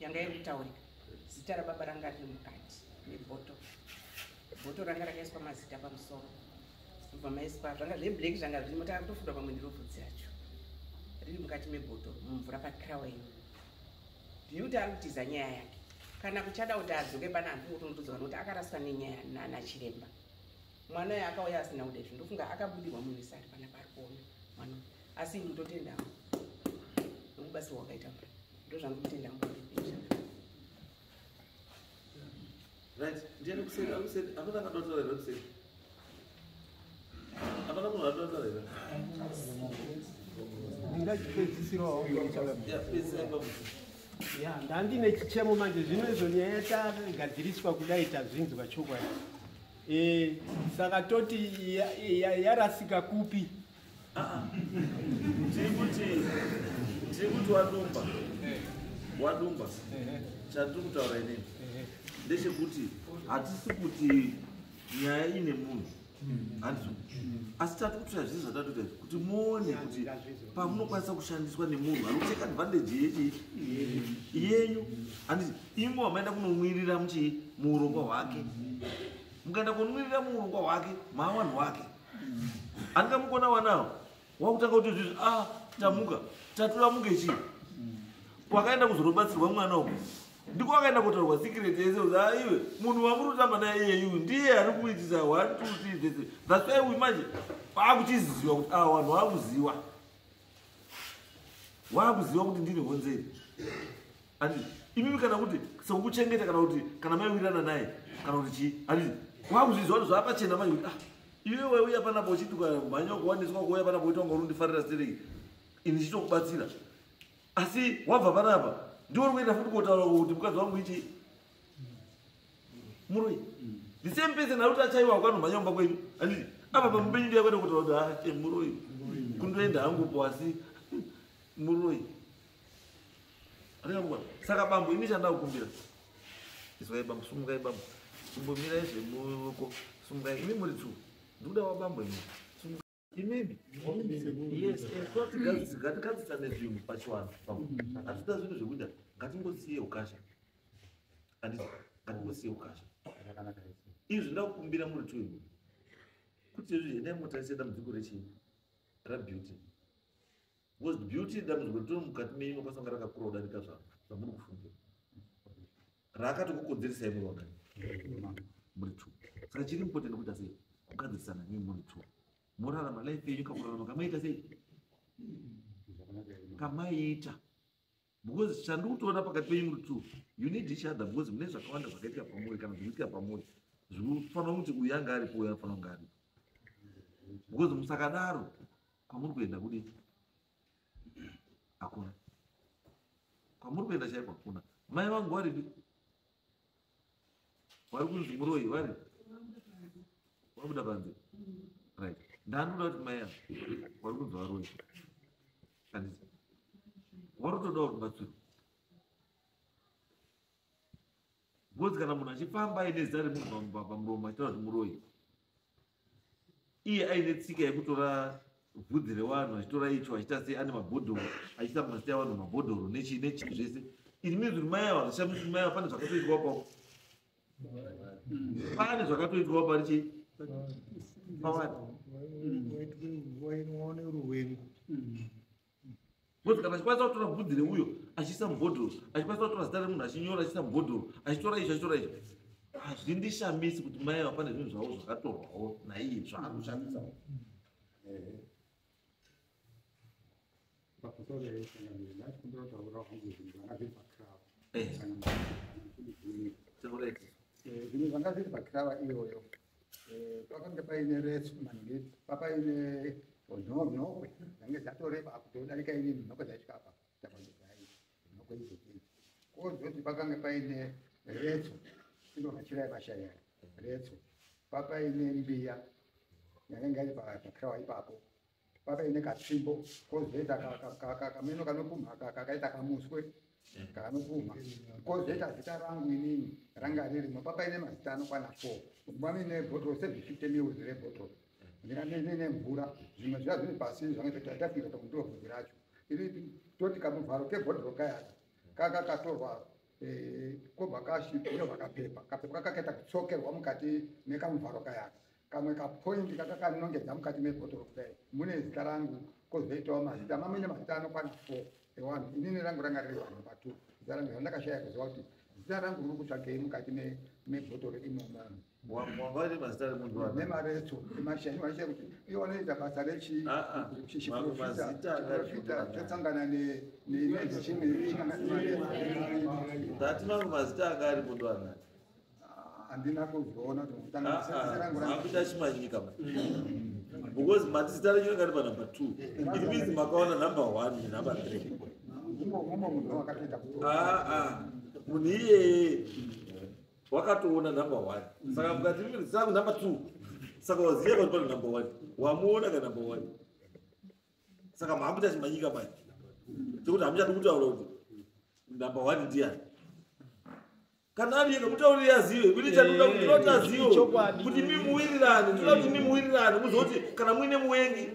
yanga iri kutaurika, zita rababa ranga riri mukati mebhoto. Bhoto ranga rakaiswa mazita pamusoro, kubva maiswa zvanga zveblack zvanga zvirimo. Takatofundwa pamwe ndiro bvudzi racho riri mukati mebhoto mumvura pacrow iyo. Beauty ari kutiza nyaya yake. Kana kuchada kuti adzoke pana handikunotodzoka nokuti akaraswa nenyaya nachiremba. Mwana uyo akauya asina kuda izvo, ndofunga akabudirwa munhu wese ari panapa ari kuona mwana uyu. Asi ndototenda nokubatsirwa wakaita mwana, ndozvandikutenda Mwari. Right, ndiani kuseri? Akuseri hapana akadotara here kuseri? Hapana munhu adotara here? Ndingachipedzisirawo. Ya, pedzisai pamusi. Ya, ndandine chichemo manje. Zvino izvo nyaya yatagadziriswa kudai, tazvinzwa chokwadi. Saka toti yarasika kupi? Tiri kuti wadumba, wadumba. Chatiri kutaura inini ndechekuti hatisi kuti nyaya ine munhu, handizvo? Asi tati kutoita zvisi zvatatoita izvi kuti muone kuti pamunokwanisa kushandiswa nemunhu ari kuteka advantage yechi yenyu, handiti? Imi wamaenda kunomwirira muchii muurongwa hwake, mukaenda kunwirira muurongwa hwake, maawanhu wake handingamukona wanawo wakutanga kuti zvizvi a tamuka tatora muke chii. Kwakaenda kuzorobatsirwa mwana uku ndiko akaenda kotaurwa secret yese kuti aiwe munhu wamuri kutamba naye iyeyu ndiye ari kuitisa 1 2 3 this. That's why we manje vakuchiziva kuti a vanhu vakuziva, vakuziva kuti ndini honzeri, handiti? Imimi kana kuti sekukuchengeta kana kuti kana maiwirirana naye kana kuti chii, handiti? Wakuzviziva kuti zvapachena manje kuti ah, iwe waiuya panapo uchiti ukamhanya kuwaniswa kuuya panapo uita kunga uri stereki, ini ndichitokubatsira, asi wabva panapa ndiwo uri kuenda futi kotaura kuti mukadzi wangu ichi muroi. The same person ari kuti achaiwa ukanomhanya kumba kwenyu, handiti? Apa pamupenyu ndiye kuenda kotaura kuti ah, muroi, kundoenda hangupo asi muroi. Andingamukona. Saka bambo, ini chanda kukumbira, izwai bambo, sumukai bambo, kumbomirai zvemuko, sumukai imi muri two, ndikuda wabambo imi. Sumukai imimi. Yes, ngatigadzisane zvinhu pachivanhu bambo. Hatida zvinhu zvekuita, ngatingosiye ukasha, handiti? Ngatingosiye ukasha. Izvi ndakukumbira muri two imi kuti izvi endai motarise dambudziko rechii raBeauty, because Beauty dambudziko ritori mukati menyu makasanga rakakura kudarika zvamuri kufungira raakatokukonzeresai muri wakati muri two. Saka chiri important kuita sei? Kugadzirisana imi muri two, morarama life yenyu kakurarama kamaita sei kamaita, because chandiri kutoona pakati penyu muri two, you need each other, because mune zvakawanda zvakaitika pamuri kana zvikuitika pamuri zvinofanira kuti uyu anga aripo, uyu anofanira kunge aripo, because musakadaro kwamuri kuenda kudii? Hakuna kwamuri kuenda chaiko, hakuna. Mai vangu varipi? Vari kunzi muroyi, vari vabuda panze, right? Ndandoda kuti mai ava vari kunzi varoyi, handiti? Vari kutodawo rubatsiro, because kana munhu achifamba aine zita remunhu pamuromo achitaura kuti muroyi, iye aine tsika yekutora bvudzi revanhu achitora icho achiita sei, ane mabhodhoro achiisa mazita evanhu mabhodhoro nechii nechii zvese. It means kuti mai ava, zvishamisi kuti mai ava pane zvakatoitwawo pavo, pane zvakatoitwawo pari chii pavari. Waine ruwengo. Because kana achikwanisa kutora bvudzi reuyo achiisa mubhodhoro, achikwanisa kutora zita remunhu achinyora achiisa mubhodhoro, achitora icho achitora icho, hazvindishamisi kuti mai ava pane zvinhu zvavo zvakatorwawo naiye zvaari kushandisawo. Pamusoro yesanganiro ndachikumbira kutaura hangu zvinhu zvanga zviri pakirava. Taurai. Zvinhu zvanga zviri pakirava iyoyo, pakanga paine retso maningi, papaine nhokwe dzange dzatoreba kutodarika inini, nhokwe dzaisvika apa tapanzai nhokwe idzodzi. Kozoti pakanga paine retso inomachira emashaya retso, papaine mbiya yakanga iri pakirawa ipapo, papaine katsvimbo, kozoita kameno kanopumha kakaita kamuswe kanopumha, kozoita zita rangu inini ranga ririmo, papaine mazita anokwana 4. Mane bhotoro 750 ml rebhotoro. Ndine mvura, zvimwe zviya zviri pasi zvange tafika kuti bvudzi racho. Iri toti kamuvharo kebhotoro kaya kaka katorwa kobva kashipiwa kapepa. Kapepa kakaita kutsokerwa mukati mekamuvharo kaya. Kamwe kapoindi kakakanongedza mukati mebhotoro kudai. Mune zita rangu kozoitawo mazita. Mamwe mazita anokwana 4 ewanhu. Inini rangu ranga riri namba 2. Zita rangu randakashaya kuziva kuti zita rangu riri kutsvagei mukati mebhotoro imomo. Wanga mazita remunhu wani nemaretso emashani vachiita kuti iye vanoita basa rechiprofita totsangana nezvechimwe. Ndati mamwe mazita anga ari munhu anani handina kuzoona kuti chimanyika because mati zita renyu ranga riri panumber 2, it means makaona number 1 nenumber 3. Mumwe munhu wakatoita. Munhu iyeye wakatoona number 1, saka mukati zita number 2, saka waziva kuti pane number 1, wamuona ka number 1, saka maakuita chimanyika manje chekuti hamuchadi kutaura kuti number 1 ndiani. Kana ari yega mutaurire azive kuti chanoda kuti tinoti azive kuti mimuwirirane, tinoda kuti mimuwirirane muzoti kana muine muwengi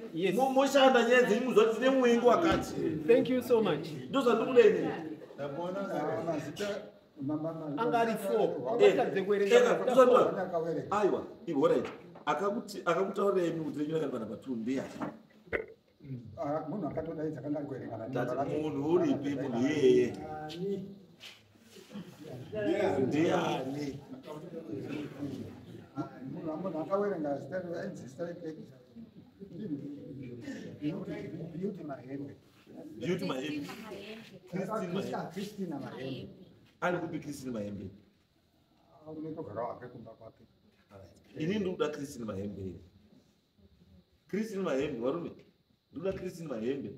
moshanda nyaya dzenyu muziva kuti tine muwengi wakati. Thank you so much. Ndozvandikuda inini. Anga ari 4. Aiwa, alright, akakutaurirai imi kuti renyu rakari panumber 2 ndeyani? Munhu akatodaidza kanga ari kuerenga. Munhu uripi? Munhu iyeye ndiani? Munhu akawerenga zita ainzi zita Beauty Mahembe. Beauty Mahembe? Christina Mahembe. Ari kupi Christine Mahembe? Unotogara wake kumba kwake. Ini ndikuda Christine Mahembe. Christine Mahembe, varume, ndikuda Christine Mahembe,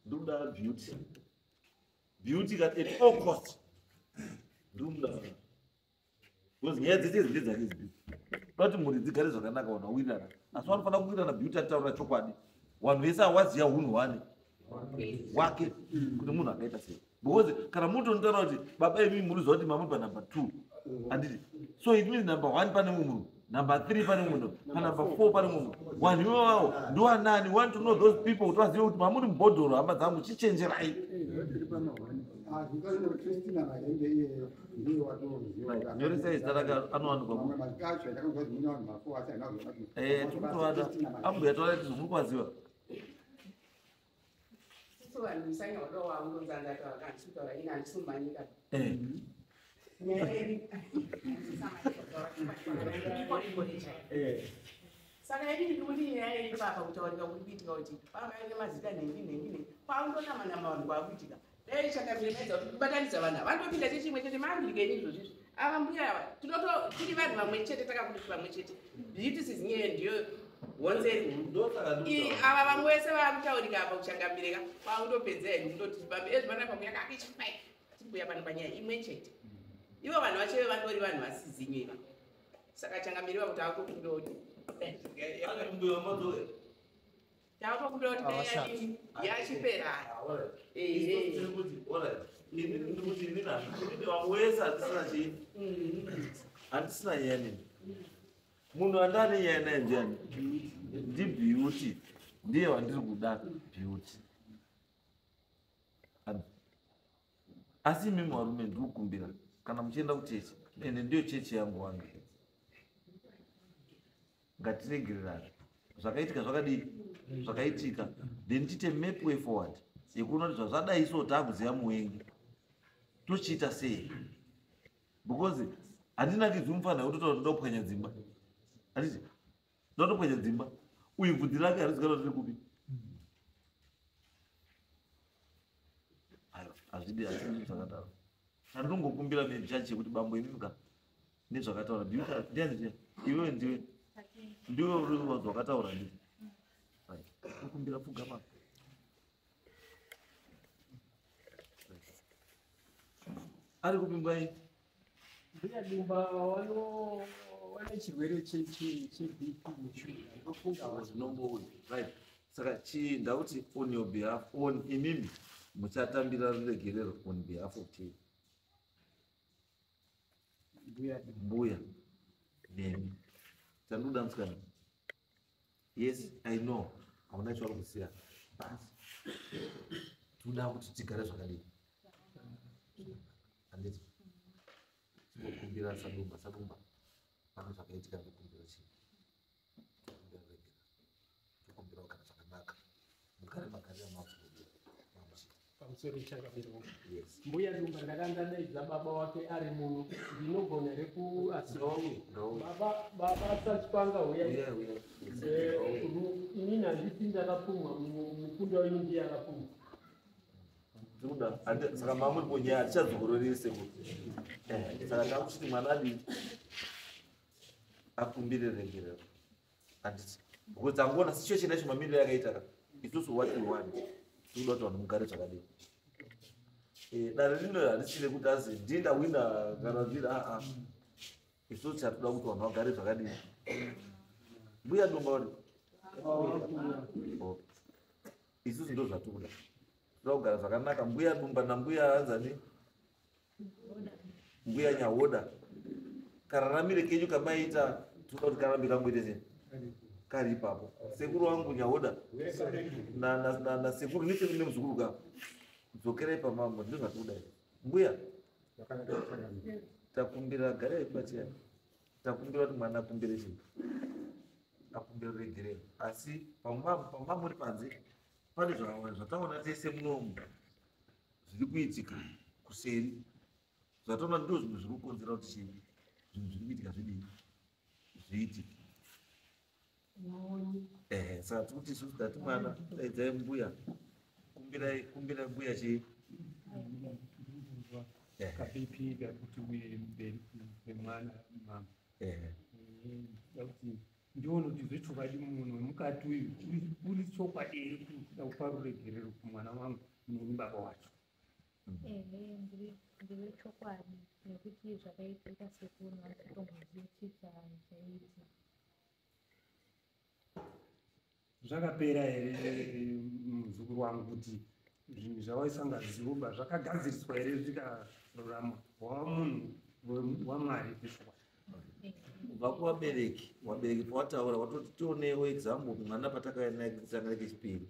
ndikuda Beauty. Beauty at all cost ndikumuda, because nyaya dzese idzi ndedzake idzi. Toda kuti mhuri dzigare zvakanaka, vanhu vawirirana, asi vanofanira kuwirirana. Beauty atitaurira chokwadi, vanhu vese awaziya unhu hwane wake kuti munhu akaita sei, because kana mutonotaura kuti baba imi muri ziva kuti mamuri panumber 2, handiti? So it means number 1 pane mumwe munhu, number 3 pane mumwe munhu, panumber 4 pane mumwe munhu. Vanhu ivavavo ndiwanani? Want to know those people kuti vazive kuti mamuri mubhodhoro. Hama dzangu, chichenjerai. Christina Mahembe iyeyo ndiye watoziva. Nyoresai zita rake, anowanikwa. Mamwe mazita acho ndakanzwa kuti mune vanhu ma4, asi handina kuzoona kuti Tikutovada ambuya taura kuti muri kuvaziva. Isusu vanhu musanyaodo waundonzanzataura handisi kutaura ini, handisi kumanyika. Nyaya iri saka inini ndikuti nyaya iri papa kutaurika kuri kuitika kuti pavaine mazita nhengi nhengi nhengi kwaundonamanama vanhu kwakuitika. Dai chakamire maidza kuti kubatanidza vanhu ava vandopinda chechimwe chete maangirikeni izvozvizvi. Ava mbuya ava tinoto tiri vanhu vamwe chete, takakuti vamwe chete. Beauty sizinyeye ndiyo honzeri ava vamwe vese vaakutaurika apa kuchangamireka kwakutopedza hedu kutoti pambe ezvi panapa kuyakakichipai tikuya pano panyaya imwe chete. Ivo vanhu vacho vandori vanhu vasizinyo iva, saka changamire vakuti akutokumbira kuti takutokumbira kuti dai yadini yachipera. Ndikuti inini vamwe wese handisina chii, handisina nyaya nini. Munhu andane nyaya naye ndiani? NdiBeauty, ndiye wandiri kuda, Beauty. Asi imimi varume, ndiri kukumbira kana muchienda kuchechi, ende ndiyo chechi yangu wange, ngatiregererane. Zvakaitika zvakadii, zvakaitika, then tiite map way forward yekuona kuti zvazvadai so taakuziva muwengi, tochiita sei? Because handinakidzwi mufanira kutotaura kuti ndoda kupwanya dzimba, handiti? Ndoda kutopwanya dzimba, uyu bvudzi rake harizikana kuti riri kupi. Aiwa, hazvidi, hazvidi zvakadaro. Chandinongokumbira maybe chachi chekuti bambo imimika nezvakataura Beauty ndiani zviya, iwewe ndiwe ndiwe uri wakataura, nditi kukumbira pfugama. Ari kupi mbwai? Mbuya Dumba vane chirwere cheBP neshuga, ndofunga. Zvinombo right. Saka chii ndakuti on your behalf, on imimi muchatambira ruregerero on behalf of chii? Mbuya Dumba. Mbuya nemi. Chandoda musikana. Yes, I know. Hauna chauri kusiya. But toda kuti tigare zvakadini. Handiti. Tinokumbira Sadumba, Sadumba. Pane zvakaitika ndokumbira chii? Tokumbira regera. Tokumbira kugara zvakanaka. Mugare magariro amakuda. Pamusoro chakabirwa. Yes. Mbuya Dumba ndakandadaidza baba wake ari muno. Ndinogona here kuasiwa? Baba baba Sachipanga uya. Uya uya. Inini handiti ndakapumwa mukunda wenyu ndiye akapumwa. Tinoda saka mamuri kunyaya hatichadzokororeri sekuru. Saka takuchiti mwana adii akumbire regerero. Handiti. Because tangoona situation yacho mamiriro yakaita ka. Isusu what we want. Tinoda kuti vanhu mugare zvakadii. Dare rino harisi rekuti azi ndini ndawina kana ndini aa. Isusu chatoda kuti vanhu vagare zvakadii. Mbuya Dumba vari. Okay. Isusu ndo zvatinoda. Toda kugara zvakanaka. Mbuya Dumba nambuya anzani? Mbuya Nyahoda. Kararamire kenyu kamaita toda kuti karambe kangoite sei? Kari ipapo. Sekuru wangu Nyahoda na sekuru nisekuru nemuzukuru ka. Dzokerai pamambo ndizvo zvatinoda izvi. Mbuya takumbira garai pachiya. Takumbira kuti mwana akumbire chii? Akumbire regerero. Asi pamba muri panze pane zvataona tese munomu zviri kuitika kuseri. Zvataona ndizvo zvinhu zviri kukonzera kuti chii? Zvinhu zviri kuitika zvidii? Zviitike. Saka tikuti isusu tati mwana daidzai mbuya. Kumbirai kumbirai mbuya chii? KaBP kakuti uye mberi kwemwana mama. Kuti ndione kuti zvechokwadi munhu wemukati uyu uri chokwadi here kuda kupa ruregerero kumwana wangu neni baba wacho. Ehe, ndiri chokwadi nekuti zvakaitika sekuru vasitombozivi chii chaiitika. Zvakapera here muzukuru wangu kuti zvinhu zvawaisangaziva zvakagadziriswa here zvikarurama wava munhu waMwari zvechokwadi? Kubva kuvabereki, vabereki pawataura watoti tionewo example mwana patakauya naye kusangana kechipiri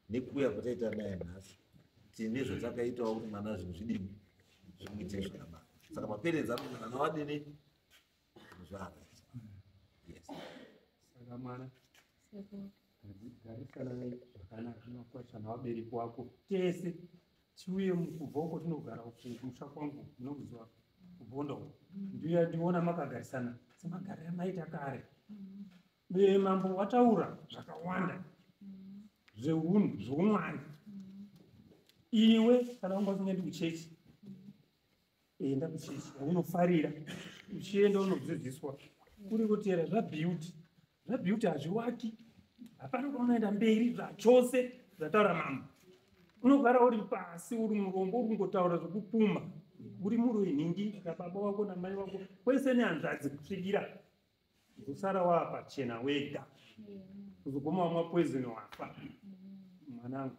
nekuuya kwataita naye nhasi tine zvatakaitawo kuti mwana zvinhu zvidini zvimuitire zvakanaka. Saka maparents anoti mwana wadini zvinhu zvaaraita. Yes. Saka mwana garisana zvakanaka nakwasha navabereki wako tese tiuye kubva uko tinogara kumusha kwangu munokuziva kubonda uko ndiuya ndiona makagarisana semagariro amaita kare. Mambo wataura zvakawanda zveunhu zvoumwari. Iwe kana wanga usingaendi kuchechi enda kuchechi yaunofarira uchienda unodzidziswa kuri kutera zvabeauty zvabeauty hazviwaki hapana kwaunoenda mberi zvachose zvataura mambo. Unogara uri pasi uri murombo uri kungotaura zvekupuma uri muroyi nhingi nababa wako namai wako kwese nehanzvadzi kusvikira uzosara wava pachena wega uzoguma wamwa poison wafa. Mwanangu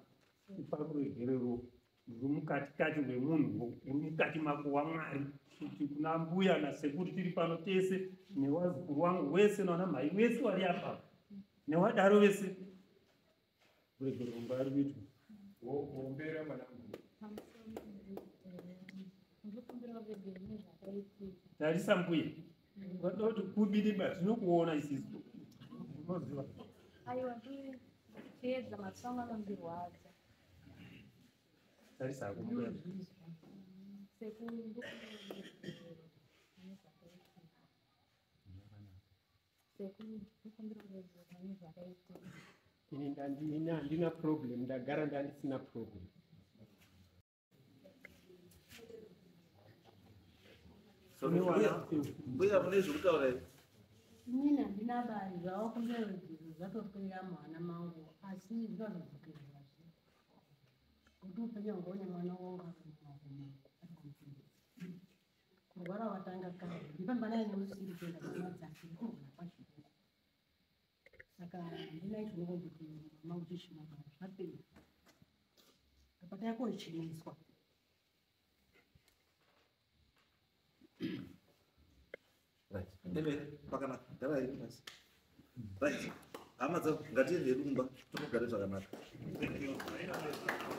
ipa ruregerero ruri mukati kati rwemunhu uri mukati mako waMwari kuti kuna mbuya nasekuru tiri pano tese newazukuru wangu wese navana mhai wese wari apa newadaro vese ruregerero ngari kuitwa. Wombera mwanangu. Ndinokumbira ruregerero nezvakaitika. Tarisa mbuya ungada kuti kubiriba tinokuona isisu unoziva. Aiwa ndichiedza maziso angu anondirwadza. Tarisa hako mbuya. Sekuru ndinokumbira ruregerero nezvakaitika. Sekuru ndinokumbira ruregerero nezvakaitika. Ini handina problem, ndagara ndandisina problem. Mbuya mune zvekutaura here? Inini handina bari zvavakumbira ruregerero zvatopera muhana mangu asi zvinozodzokerwazve. Kuti upenyu hwangu une mwana wangu ari mumaoko mangu ari kumufundisi. Kurwara watanga kare ndifamba naye neusiri kuenda kuhama dzake kurwara kwacho ikoko. Saka handina icho ndinomboti mama uchishima zvapera. Apa takochiniswa. Right. Anyway, pakanaka. Garai pasi. Right, hama dzangu, ngatiende hedu kumba, tinogare zvakanaka. Thank you.